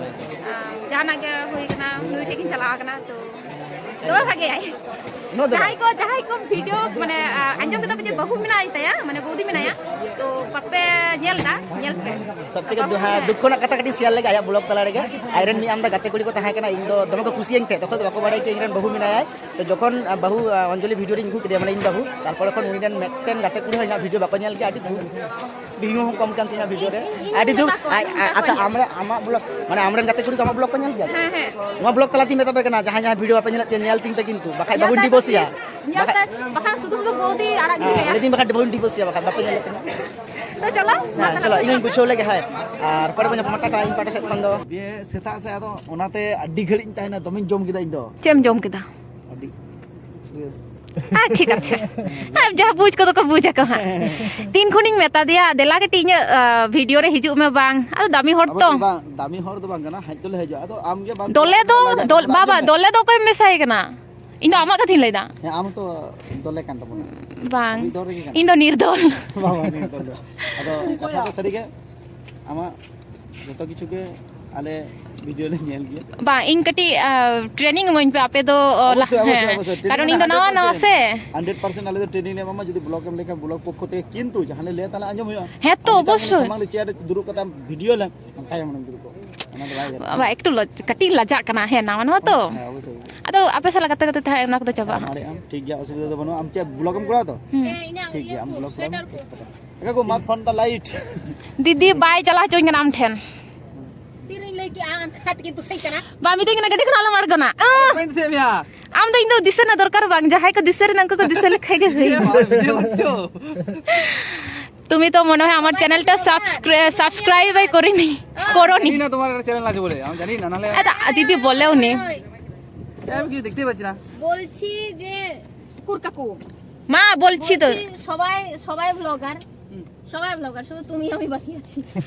ᱟᱸ, ᱡᱟᱦᱟᱱᱟᱜ ᱜᱮ ᱦᱩᱭ ᱠᱟᱱᱟ, ᱱᱩᱭ ᱴᱷᱮᱡ ᱜᱤᱧ ᱪᱟᱞᱟᱣ ᱠᱟᱱᱟ, ᱛᱚ ᱫᱚᱢᱮ ᱵᱷᱟᱜᱮᱭᱟᱭ᱾ ᱡᱟᱦᱟᱸᱭ ᱠᱚ, ᱡᱟᱦᱟᱸᱭ ᱠᱚ ᱵᱷᱤᱰᱤᱭᱳ ᱢᱟᱱᱮ, ᱟ, ᱟᱸᱡᱚᱢ ᱠᱮᱫᱟ ᱯᱮ ᱡᱮ ᱵᱟᱹᱦᱩ ᱢᱮᱱᱟᱭ ᱛᱟᱭᱟ, ᱢᱟᱱᱮ ᱵᱚᱣᱫᱤ ᱢᱮᱱᱟᱭᱟ, ᱛᱚ ᱵᱟᱯᱮ ᱧᱮᱞ ᱫᱟ, ᱧᱮᱞ ᱯᱮ᱾ ᱥᱚᱵ ᱛᱷᱮᱠᱮ ᱫᱩ-, ᱦᱮᱸ, ᱫᱩᱠᱷᱚ ᱨᱮᱱᱟᱜ ᱠᱟᱛᱷᱟ ᱠᱟᱹᱴᱤᱡ ᱤᱧ ᱥᱮᱭᱟᱨ ᱞᱮᱜᱮ ᱟᱭᱟᱜ ᱵᱞᱚᱜ ᱛᱟᱞᱟ ᱨᱮᱜᱮ᱾ ᱟᱡᱨᱮᱱ ᱢᱤᱫ ᱟᱢᱫᱟ ᱜᱟᱛᱮ ᱠᱩᱲᱤ ᱠᱚ ᱛᱟᱦᱮᱸ ᱠᱟᱱᱟ, ᱤᱧ ᱫᱚ ᱫᱚᱢᱮ ᱠᱚ ᱠᱩᱥᱤᱭᱟᱹᱧ ᱛᱟᱦᱮᱸᱫ, ᱛᱚᱠᱷᱚᱱ ᱫᱚ ᱵᱟᱠᱚ ᱵᱟᱲᱟᱭ ᱠᱮᱭᱟ ᱤᱧ ᱨᱮᱱ ᱵᱟᱹᱦᱩ ᱢᱮᱱᱟᱭᱟ᱾ ᱛᱚ ᱡᱚᱠᱷᱚᱱ, ᱟ, ᱵᱟᱹᱦᱩ, ᱟ, ᱚᱧᱡᱚᱞᱤ ᱵᱷᱤᱰᱤᱭᱳ ᱨᱤᱧ ᱟᱹᱜᱩ ᱠᱮᱫᱮᱭᱟ, ᱢᱟᱱᱮ ᱤᱧ ᱵᱟᱹᱦᱩ, ᱛᱟᱨᱯᱚᱨᱮ ᱠᱷᱚᱱ ᱩᱱᱤ ᱨᱮᱱ ᱢᱤᱫᱴᱮᱱ ᱜᱟᱛᱮ ᱠᱩᱲᱤ ᱦᱚᱸ ᱤᱧᱟᱹᱜ ᱵᱷᱤᱰᱤᱭᱳ ᱵᱟᱠᱚ ᱧᱮᱞ ᱠᱮᱭᱟ, ᱟᱹᱰᱤ ᱫᱩᱠ᱾ ᱵᱷᱤᱭᱩ ᱦᱚᱸ ᱠᱚᱢ ᱠᱟᱱ ᱛᱤᱧᱟ ᱵᱷᱤᱰᱤᱭᱳ ᱨᱮ᱾ ᱤᱧ, ᱤᱧ ᱟᱹᱰᱤ ᱫᱩᱠ᱾ ᱢᱮᱛᱟ ᱠᱚᱣᱟ, ᱟᱡ, ᱤᱧ ᱟᱡ, ᱢᱮᱛᱟ ᱟᱪᱪᱷᱟ, ᱠᱚᱣᱟ᱾ ᱟᱢᱨᱮ-, ᱟᱢᱟᱜ ᱵᱞᱚᱜ, ᱢᱟᱱᱮ ᱟᱢᱨᱮᱱ ᱜᱟᱛᱮ ᱠᱩᱲᱤ ᱠᱚ ᱟᱢᱟᱜ ᱵᱞᱚᱜ ᱠᱚ ᱧᱮᱞ ᱜᱮᱭᱟ? ᱦᱮᱸ, ᱦᱮᱸ᱾ ᱱᱚᱣᱟ ᱵᱞᱚᱜ ᱛᱟᱞᱟ ᱛᱮᱧ ᱢᱮᱛᱟ ᱯᱮ ᱠᱟᱱᱟ, ᱡᱟᱦᱟᱸᱭ ᱡᱟᱦᱟᱸᱭ ᱵᱷᱤᱰᱤᱭᱳ ᱵᱟᱯᱮ ᱧᱮᱞᱮᱫ ᱛᱤᱧᱟ, ᱧᱮᱞ ᱛᱤᱧ ᱯᱮ ᱠᱤᱱᱛᱩ, ᱵᱟᱠᱷᱟᱡ ᱧᱮᱞ ᱵᱟᱵᱚᱱ ᱛᱟᱭ ᱰᱤᱵᱳᱥᱤᱭᱟ᱾ ᱯᱮ, ᱧᱮᱞ ᱵᱟᱠᱷᱟᱡ ᱛᱟᱭ, ᱵᱟᱠᱷᱟᱱ ᱥᱩᱫᱷᱩ ᱥᱩᱫᱷᱩ ᱵᱚᱣᱫᱤ ᱟᱲᱟᱜ ᱜᱤᱰᱤ ᱦᱮᱸ, ᱠᱟᱭᱟ᱾ ᱞᱟᱹᱭᱫᱟᱹᱧ ᱵᱟᱠᱷᱟᱡ ᱵᱟᱵᱚᱱ ᱰᱤᱵᱳᱥᱤᱭᱟ, ᱵᱟᱠᱷᱟᱡ ᱵᱟᱯᱮ ᱧᱮᱞᱮᱫ ᱛᱤᱧᱟ᱾ ᱛᱚ ᱪᱚᱞᱚ, ᱢᱟ ᱦᱮᱸ, ᱛᱟᱦᱞᱮ ᱪᱚᱞᱚ, ᱵᱟᱠᱷᱟᱱ᱾ ᱤᱧ ᱦᱚᱸᱧ ᱵᱩᱡᱷᱟᱹᱣ ᱞᱮᱜᱮ, ᱦᱮᱸ᱾ ᱟᱨ ᱯᱚᱨᱮ ᱵᱚᱱ ᱧᱟᱯᱟᱢᱟ, ᱴᱟᱴᱟ, ᱤᱧ ᱯᱟᱦᱴᱟ ᱥᱮᱫ ᱠᱷᱚᱱ ᱫᱚ᱾ ᱫᱤᱭᱮ ᱥᱮᱛᱟᱜ ᱥᱮ ᱟᱫᱚ ᱚᱱᱟᱛᱮ ᱟᱹᱰᱤ ᱜᱷᱟᱹᱲᱤᱡ ᱤᱧ ᱛᱟᱦᱮᱱᱟ, ᱫᱚᱢᱮᱧ ᱡᱚᱢ ᱠᱮᱫᱟ ᱤᱧ ᱫᱚ᱾ ᱪᱮᱫ ᱮᱢ ᱡᱚᱢ ᱠᱮᱫᱟ? ᱟᱹᱰᱤ ᱟᱨ ᱴᱷᱤᱠ ᱟᱪᱷᱮ᱾ ᱟᱨ ᱡᱟᱦᱟᱸ ᱵᱩᱡᱽ ᱠᱚᱫᱚ ᱠᱚ ᱵᱩᱡᱽ ᱟᱠᱚ ᱦᱟᱸᱜ᱾ ᱛᱤᱱ ᱠᱷᱚᱱᱤᱧ ᱢᱮᱛᱟ ᱫᱮᱭᱟ, "ᱫᱮᱞᱟ ᱠᱟᱹᱴᱤᱡ ᱤᱧᱟᱹᱜ, ᱟ, ᱵᱷᱤᱰᱤᱭᱳ ᱨᱮ ᱦᱤᱡᱩᱜ ᱢᱮ", ᱵᱟᱝ᱾ ᱟᱫᱚ ᱫᱟᱢᱤ ᱦᱚᱲ ᱟᱵᱚ ᱛᱚ᱾ ᱫᱚ ᱵᱟᱝ, ᱫᱟᱢᱤ ᱦᱚᱲ ᱫᱚ ᱵᱟᱝ ᱠᱟᱱᱟ, ᱦᱮᱡ ᱫᱚᱞᱮ ᱦᱤᱡᱩᱜᱼᱟ᱾ ᱟᱫᱚ ᱟᱢ ᱜᱮ ᱵᱟᱢ ᱫᱚᱞᱮ ᱪᱟᱞᱟᱜ ᱫᱚ, ᱠᱟᱱᱟ, ᱞᱟᱡᱟᱜ ᱫᱚᱞ-, ᱠᱟᱱᱟ, ᱵᱟᱵᱟ, ᱟᱸᱡᱚᱢ ᱢᱮ᱾ ᱫᱚᱞᱮ ᱫᱚ ᱚᱠᱚᱭᱮᱢ ᱢᱮᱥᱟᱭᱮ ᱠᱟᱱᱟ? ᱤᱧ ᱫᱚ ᱟᱢᱟᱜ ᱠᱟᱛᱷᱟᱧ ᱞᱟᱹᱭᱫᱟ᱾ ᱦᱮᱸ, ᱟᱢ ᱦᱚᱸᱛᱚ ᱫᱚᱞᱮ ᱠᱟᱱ ᱛᱟᱵᱚᱱᱟ᱾ ᱵᱟᱝ᱾ ᱢᱤᱫ ᱫᱚᱞ ᱨᱮᱜᱮ ᱠᱟᱱᱟ᱾ ᱤᱧ ᱫᱚ ᱱᱤᱨᱫᱚᱞ᱾ ᱵᱟᱵᱟ, ᱱᱤᱨᱫᱚᱞ ᱫᱚ᱾ ᱟᱫᱚ ᱠᱟᱛᱷᱟ ᱫᱚ ᱥᱟᱹᱨᱤ ᱜᱮ, ᱟᱢᱟᱜ ᱡᱚᱛᱚ ᱠᱤᱪᱷᱩ ᱜᱮ ᱟᱞᱮ ᱵᱷᱤᱰᱤᱭᱳ ᱞᱮ ᱧᱮᱞ ᱜᱮᱭᱟ᱾ ᱵᱟᱝ, ᱤᱧ ᱠᱟᱹᱴᱤᱡ, ᱟ, ᱴᱨᱮᱱᱤᱝ ᱤᱢᱟᱹᱧ ᱯᱮ ᱟᱯᱮ ᱫᱚ, ᱚ, ᱞᱟ-, ᱚᱵᱚᱥᱥᱳᱭ, ᱚᱵᱚᱥᱥᱳᱭ, ᱦᱮᱸ᱾ ᱚᱵᱚᱥᱥᱳᱭ᱾ ᱴᱨᱮᱱᱤᱝ ᱠᱟᱨᱚᱱ ᱤᱧ ᱫᱚ ᱨᱮᱱᱟᱜ ᱱᱟᱣᱟ, ᱱᱟᱣᱟ ᱦᱟᱱᱰᱨᱮᱰ ᱯᱟᱨᱥᱮᱱᱴ, ᱥᱮ᱾ ᱦᱟᱱᱰᱨᱮᱰ ᱯᱟᱨᱥᱮᱱᱴ ᱟᱞᱮ ᱫᱚ ᱴᱨᱮᱱᱤᱝ ᱞᱮ ᱮᱢᱟᱢᱟ, ᱡᱩᱫᱤ ᱵᱞᱚᱜ ᱮᱢ ᱞᱟᱹᱭ ᱠᱷᱟᱱ ᱵᱞᱚᱜ ᱯᱚᱠᱠᱷᱚ ᱛᱮᱜᱮ, ᱠᱤᱱᱛᱩ ᱡᱟᱦᱟᱸ ᱞᱮ ᱞᱟᱹᱭᱟ ᱛᱟᱦᱞᱮ ᱟᱸᱡᱚᱢ ᱦᱩᱭᱩᱜᱼᱟ᱾ ᱦᱮᱸ ᱛᱚ, ᱟᱨ ᱢᱤᱫᱴᱟᱝ ᱚᱵᱚᱥᱥᱳᱭ᱾ ᱥᱟᱢᱟᱝ ᱨᱮ ᱪᱮᱭᱟᱨ ᱨᱮ ᱫᱩᱲᱩᱵ ᱠᱟᱛᱮ ᱟᱢ ᱵᱷᱤᱰᱤᱭᱳ ᱞᱮᱢ, ᱟᱢ ᱛᱟᱭᱚᱢ ᱨᱮᱢ ᱫᱩᱲᱩᱵ ᱠᱚᱜᱼᱟ, ᱚᱱᱟ ᱫᱚ ᱵᱟᱭ ᱜᱟᱱᱚᱜᱼᱟ᱾ ᱵᱟᱵᱟ, ᱮᱠᱴᱩ ᱞᱚᱡ-, ᱠᱟᱹᱴᱤᱡ ᱞᱟᱡᱟᱜ ᱠᱟᱱᱟ᱾ ᱦᱮᱸ, ᱱᱟᱣᱟ ᱱᱟᱣᱟ ᱛᱚ᱾ ᱦᱮᱸ, ᱚᱵᱚᱥᱥᱳᱭ, ᱚᱵᱚᱥᱥᱳᱭ᱾ ᱟᱫᱚ ᱟᱯᱮ ᱥᱟᱞᱟᱜ ᱜᱟᱛᱮ ᱜᱟᱛᱮ ᱛᱟᱦᱮᱸ ᱚᱱᱟ ᱠᱚᱫᱚ ᱪᱟᱵᱟᱜᱼᱟ ᱦᱮᱸ, ᱦᱟᱸᱜ᱾ ᱫᱟᱲᱮᱭᱟᱜ ᱟᱢ, ᱴᱷᱤᱠ ᱜᱮᱭᱟ, ᱚᱥᱩᱵᱤᱫᱷᱟ ᱫᱚ ᱵᱟᱹᱱᱩᱜᱼᱟ᱾ ᱟᱢ ᱪᱮᱫ ᱵᱞᱚᱜ ᱮᱢ ᱠᱚᱨᱟᱣᱟ ᱛᱚ? ᱦᱩᱸ᱾ ᱦᱮᱸ, ᱤᱧᱟᱹᱜ ᱴᱷᱤᱠ ᱤᱭᱟᱹ ᱜᱮᱭᱟ, ᱟᱢ ᱠᱚ, ᱵᱞᱚᱜ ᱠᱚᱨᱟᱣ ᱥᱮᱴᱟᱨ ᱢᱮ᱾ ᱠᱚ᱾ ᱮᱠᱟ ᱠᱚ ᱢᱟ ᱯᱷᱳᱱ ᱫᱟ ᱞᱟᱭᱤᱴ᱾ ᱫᱤᱫᱤ ᱵᱟᱭ ᱪᱟᱞᱟᱣ ᱦᱚᱪᱚᱧ ᱠᱟᱱᱟ ᱟᱢ ᱴᱷᱮᱱ᱾ ᱛᱤᱨᱤᱧ ᱞᱟᱹᱭ ᱠᱮᱜᱼᱟ, ᱟᱢ ᱠᱷᱟᱛ ᱠᱤᱱ ᱫᱩᱥᱟᱹᱧ ᱠᱟᱱᱟ᱾ ᱵᱟᱢ ᱢᱤᱛᱟᱹᱧ ᱠᱟᱱᱟ, ᱜᱟᱹᱰᱤ ᱠᱷᱚᱱ ᱟᱞᱚᱢ ᱟᱬᱜᱚᱱᱟ᱾ ᱟᱸ! ᱵᱟᱹᱧ ᱫᱤᱥᱟᱹᱭᱮᱫ ᱢᱮᱭᱟ᱾ ᱟᱢ ᱫᱚ ᱤᱧ ᱫᱚ ᱫᱤᱥᱟᱹ ᱨᱮᱱᱟᱜ ᱫᱚᱨᱠᱟᱨ ᱵᱟᱝ, ᱡᱟᱦᱟᱸᱭ ᱠᱚ ᱫᱤᱥᱟᱹ ᱨᱮᱱᱟᱜ ᱩᱱᱠᱩ ᱠᱚ ᱫᱤᱥᱟᱹ ᱞᱮᱠᱷᱟᱡ ᱜᱮ ᱦᱩᱭ᱾ ᱤᱭᱟᱹ, ᱵᱟᱝ, ᱤᱭᱟᱹ ᱵᱩᱡᱷᱟᱹᱣ᱾ তুমি তো মনে হয় আমার চ্যানেলটা সাবস্ক্রাই-, সাবস্ক্রাইবই করিনি, করোনি। জানি না তোমার একটা চ্যানেল আছে বলে, আমি জানি না, নাহলে আচ্ছা, দিদি বলেও নি। আমি কিছু দেখতেই পাচ্ছি না। বলছি যে কুকুর কাকু। মা, বলছি তো। বলছি সবাই, সবাই ব্লগার। হুম। সবাই ব্লগার, শুধু তুমি আমি বাকি আছি।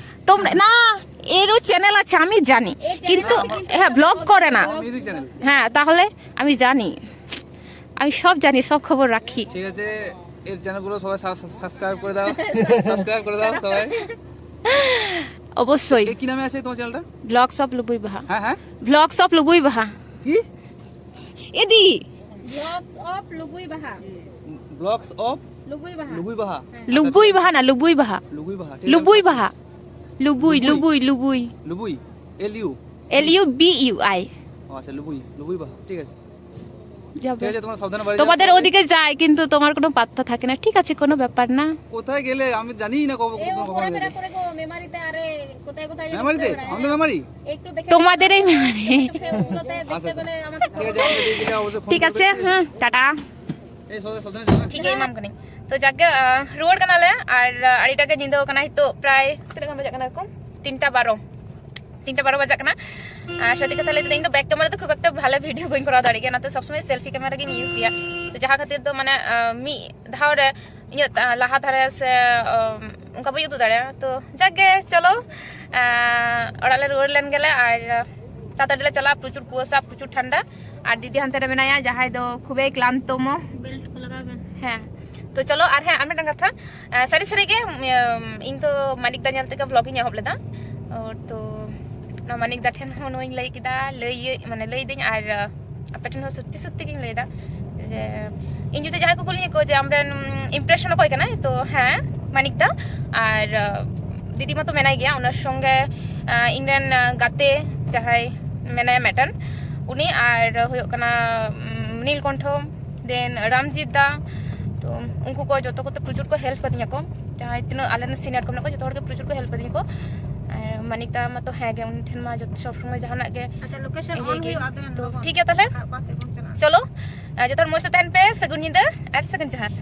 তোমরা না, এরও চ্যানেল আছে, আমি জানি, এই চ্যানেল কিন্তু আছে, কিন্তু হ্যাঁ, ব্লগ করে না। Blog music channel. হ্যাঁ, তাহলে আমি জানি, আমি সব জানি, সব খবর রাখি। ঠিক আছে, এর চ্যানেলগুলো সবাই সাব-, সাব-, সাবস্ক্রাইব করে দাও। সাবস্ক্রাইব করে দাও সবাই। অবশ্যই। এ কি নামে আছে তোমার চ্যানেলটা? ব্লগস অফ লুবুই বাহা। হ্যাঁ, হ্যাঁ। ব্লগস অফ লুবুই বাহা। কি? ᱮᱫᱤ᱾ Blocks of ᱞᱩᱜᱩᱭ ᱵᱟᱦᱟ᱾ Blocks of ᱞᱩᱜᱩᱭ ᱵᱟᱦᱟ᱾ ᱞᱩᱜᱩᱭ ᱵᱟᱦᱟ᱾ ᱞᱩᱜᱩᱭ ᱵᱟᱦᱟ ᱱᱟ ᱞᱩᱜᱩᱭ ᱵᱟᱦᱟ᱾ ᱞᱩᱜᱩᱭ ᱵᱟᱦᱟ, ᱴᱷᱤᱠ ᱞᱩᱵᱩᱭ ᱟᱪᱷᱮ᱾ ᱵᱟᱦᱟ᱾ ᱞᱩᱵᱩᱭ ᱞᱩᱵᱩᱭ᱾ ᱞᱩᱵᱩᱭ ᱞᱩᱵᱩᱭ। লুবুই। L U. L U B U I. ও আচ্ছা, লুবুই, লুবুই বাহা, ঠিক আছে। যাবে। ঠিক আছে, তোমার সাবধানে বাড়ি তোমাদের যাও। ওদিকে যায়, কিন্তু তোমার কোনো পাত্তা থাকে না। ঠিক আছে, কোনো ব্যাপার না। কোথায় গেলে আমি জানি না কবে এ ও কখন কখন ঘোরাফেরা গেলে। করে গো মেমারিতে, আরে কোথায় কোথায় যেন মেমারিতে? ঘুরতে বেড়ায়। আমি তো মেমারি। একটু দেখে তোমাদের এই মেমারি। চোখে ওগুলোতে দেখতে আচ্ছা, পেলে আমাকে ঠিক আছে, আমাকে দিয়ে গেলে অবশ্যই ফোন ঠিক আছে, করবে। হুম, টাটা। এই সাবধানে, সাবধানে যাবে। ᱴᱷᱤᱠ ᱜᱮᱭᱟ, ᱮᱢᱟᱢ ᱠᱟᱹᱱᱟᱹᱧ᱾ ᱛᱚ ᱡᱟᱠᱜᱮ ᱟᱸ, ᱨᱩᱣᱟᱹᱲ ᱠᱟᱱᱟᱞᱮ᱾ ᱟᱨ ᱟᱸ, ᱟᱹᱰᱤᱴᱟ ᱜᱮ ᱧᱤᱫᱟᱹ ᱠᱟᱱᱟ ᱱᱤᱛᱚᱜ᱾ ᱯᱨᱟᱭ ᱛᱤᱱᱟᱹᱜ ᱜᱟᱱ ᱵᱟᱡᱟᱜ ᱠᱟᱱᱟ ᱮᱨᱚᱠᱚᱢ? ᱛᱤᱱᱴᱟ ᱵᱟᱨᱚ᱾ ᱛᱤᱱᱴᱟ ᱵᱟᱨᱚ ᱵᱟᱡᱟᱜ ᱠᱟᱱᱟ᱾ ᱟᱨ ᱥᱚᱛᱤ ᱠᱟᱛᱷᱟ ᱞᱟᱹᱭ ᱛᱮᱫᱚ ᱤᱧ ᱫᱚ ᱵᱮᱠ ᱠᱮᱢᱮᱨᱟ ᱫᱚ ᱠᱷᱩᱵ ᱮᱠᱴᱟ ᱵᱷᱟᱞᱮ ᱵᱷᱤᱰᱤᱭᱳ ᱵᱟᱹᱧ ᱠᱚᱨᱟᱣ ᱫᱟᱲᱮᱭᱟᱜ ᱜᱮᱭᱟ, ᱚᱱᱟᱛᱮ ᱥᱚᱵ ᱥᱚᱢᱚᱭ ᱥᱮᱞᱯᱷᱤ ᱠᱮᱢᱮᱨᱟ ᱜᱤᱧ ᱤᱭᱩᱡᱽ ᱜᱮᱭᱟ᱾ ᱛᱚ ᱡᱟᱦᱟᱸ ᱠᱷᱟᱹᱛᱤᱨ ᱫᱚ ᱢᱟᱱᱮ ᱟᱸ, ᱢᱤᱫ ᱫᱷᱟᱣ ᱨᱮ ᱤᱧᱟᱹᱜ ᱞᱟᱦᱟ ᱫᱷᱟᱨᱮ ᱥᱮ ᱚᱱᱠᱟ ᱵᱟᱹᱧ ᱩᱫᱩᱜ ᱫᱟᱲᱮᱭᱟᱜᱼᱟ᱾ ᱛᱚ ᱡᱟᱠᱜᱮ ᱪᱚᱞᱚ, ᱚᱲᱟᱜ ᱞᱮ ᱨᱩᱣᱟᱹᱲ ᱞᱮᱱ ᱜᱮᱞᱮ᱾ ᱟᱨ ᱛᱟᱲᱟᱛᱟᱲᱤ ᱞᱮ ᱪᱟᱞᱟᱜᱼᱟ, ᱯᱨᱚᱪᱩᱨ ᱠᱩᱣᱟᱥᱟ, ᱯᱨᱚᱪᱩᱨ ᱴᱷᱟᱱᱰᱟ᱾ ᱟᱨ ᱫᱤᱫᱤ ᱦᱟᱱᱛᱮ ᱨᱮ ᱢᱮᱱᱟᱭᱟ, ᱡᱟᱦᱟᱸᱭ ᱫᱚ ᱠᱷᱩᱵᱮᱭ ᱠᱞᱟᱱᱛᱚᱢᱚ᱾ ᱵᱮᱞᱴ ᱠᱚ ᱞᱟᱜᱟᱣ ᱵᱮᱱ᱾ ᱦᱮᱸ, ᱛᱚ ᱪᱚᱞᱚ᱾ ᱟᱨ ᱦᱮᱸ, ᱟᱨ ᱢᱤᱫᱴᱟᱝ ᱠᱟᱛᱷᱟ, ᱥᱟᱹᱨᱤ ᱥᱟᱹᱨᱤ ᱜᱮ ᱤᱧ ᱫᱚ ᱢᱟᱱᱤᱠ ᱫᱟ ᱧᱮᱞ ᱛᱮᱜᱮ ᱵᱞᱚᱜ ᱤᱧ ᱮᱦᱚᱵ ᱞᱮᱫᱟ᱾ ᱛᱚ ᱱᱚᱣᱟ ᱢᱟᱱᱤᱠ ᱫᱟ ᱴᱷᱮᱱ ᱦᱚᱸ ᱱᱚᱣᱟᱧ ᱞᱟᱹᱭ ᱠᱮᱫᱟ, ᱞᱟᱹᱭ ᱢᱟᱱᱮ ᱞᱟᱹᱭ ᱫᱟᱹᱧ᱾ ᱟᱨ ᱟᱯᱮ ᱴᱷᱮᱱ ᱦᱚᱸ ᱥᱚᱛᱛᱤ ᱥᱚᱛᱛᱤ ᱜᱤᱧ ᱞᱟᱹᱭ ᱮᱫᱟ ᱡᱮ ᱤᱧ ᱡᱩᱫᱤ ᱡᱟᱦᱟᱸᱭ ᱠᱚ ᱠᱩᱞᱤᱧᱟ ᱠᱚ ᱡᱮ ᱟᱢᱨᱮᱱ ᱤᱢᱯᱨᱮᱥᱚᱱ ᱚᱠᱚᱭ ᱠᱟᱱᱟᱭ, ᱛᱚ ᱦᱮᱸ, ᱢᱟᱱᱤᱠ ᱫᱟ᱾ ᱟᱨ ᱫᱤᱫᱤ ᱢᱟᱛᱚ ᱢᱮᱱᱟᱭ ᱜᱮᱭᱟ, ᱚᱱᱟ ᱥᱚᱸᱜᱮ ᱤᱧᱨᱮᱱ ᱜᱟᱛᱮ ᱡᱟᱦᱟᱸᱭ ᱢᱮᱱᱟᱭᱟ ᱢᱤᱫᱴᱮᱱ, ᱩᱱᱤ, ᱟᱨ ᱦᱩᱭᱩᱜ ᱠᱟᱱᱟ ᱱᱤᱞᱠᱚᱱᱴᱷᱚ, ᱫᱮᱱ ᱨᱟᱢᱡᱤᱛ ᱫᱟ᱾ ᱛᱚ ᱩᱱᱠᱩ ᱠᱚ ᱡᱚᱛᱚ ᱠᱚᱛᱮ ᱯᱨᱚᱪᱩᱨ ᱠᱚ ᱦᱮᱞᱯ ᱠᱟᱫᱤᱧᱟ ᱠᱚ᱾ ᱡᱟᱦᱟᱸᱭ ᱛᱤᱱᱟᱹᱜ ᱟᱞᱮ ᱨᱮᱱ ᱥᱤᱱᱤᱭᱟᱨ ᱠᱚ ᱢᱮᱱᱟᱜ ᱠᱚᱣᱟ, ᱡᱚᱛᱚ ᱦᱚᱲ ᱜᱮ ᱯᱨᱚᱪᱩᱨ ᱠᱚ ᱦᱮᱞᱯ ᱠᱟᱫᱤᱧᱟ ᱠᱚ᱾ ᱟᱨ ᱢᱟᱱᱤᱠ ᱫᱟ ᱢᱟᱛᱚ ᱦᱮᱸ ᱜᱮ, ᱩᱱᱤ ᱴᱷᱮᱱ ᱢᱟ ᱡᱚᱛᱚ ᱥᱚᱵ ᱥᱚᱢᱚᱭ ᱡᱟᱦᱟᱱᱟᱜ ᱜᱮ ᱟᱪᱪᱷᱟ, ᱞᱳᱠᱮᱥᱚᱱ ᱤᱭᱟᱹ ᱚᱞ ᱜᱮ᱾ ᱦᱩᱭᱩᱜᱼᱟ, ᱟᱫᱚ ᱛᱚ ᱞᱚᱜᱚᱱ᱾ ᱴᱷᱤᱠ ᱜᱮᱭᱟ ᱛᱟᱦᱞᱮ, ᱚᱠᱟ ᱥᱮᱫ ᱵᱚᱱ ᱪᱟᱞᱟᱜᱼᱟ? ᱪᱚᱞᱚ᱾ ᱟᱨ ᱡᱚᱛᱚ ᱦᱚᱲ ᱢᱚᱡᱽ ᱛᱮ ᱛᱟᱦᱮᱱ ᱯᱮ᱾ ᱥᱟᱹᱜᱩᱱ ᱧᱤᱫᱟᱹ ᱟᱨ ᱥᱟᱹᱜᱩᱱ ᱡᱚᱦᱟᱨ᱾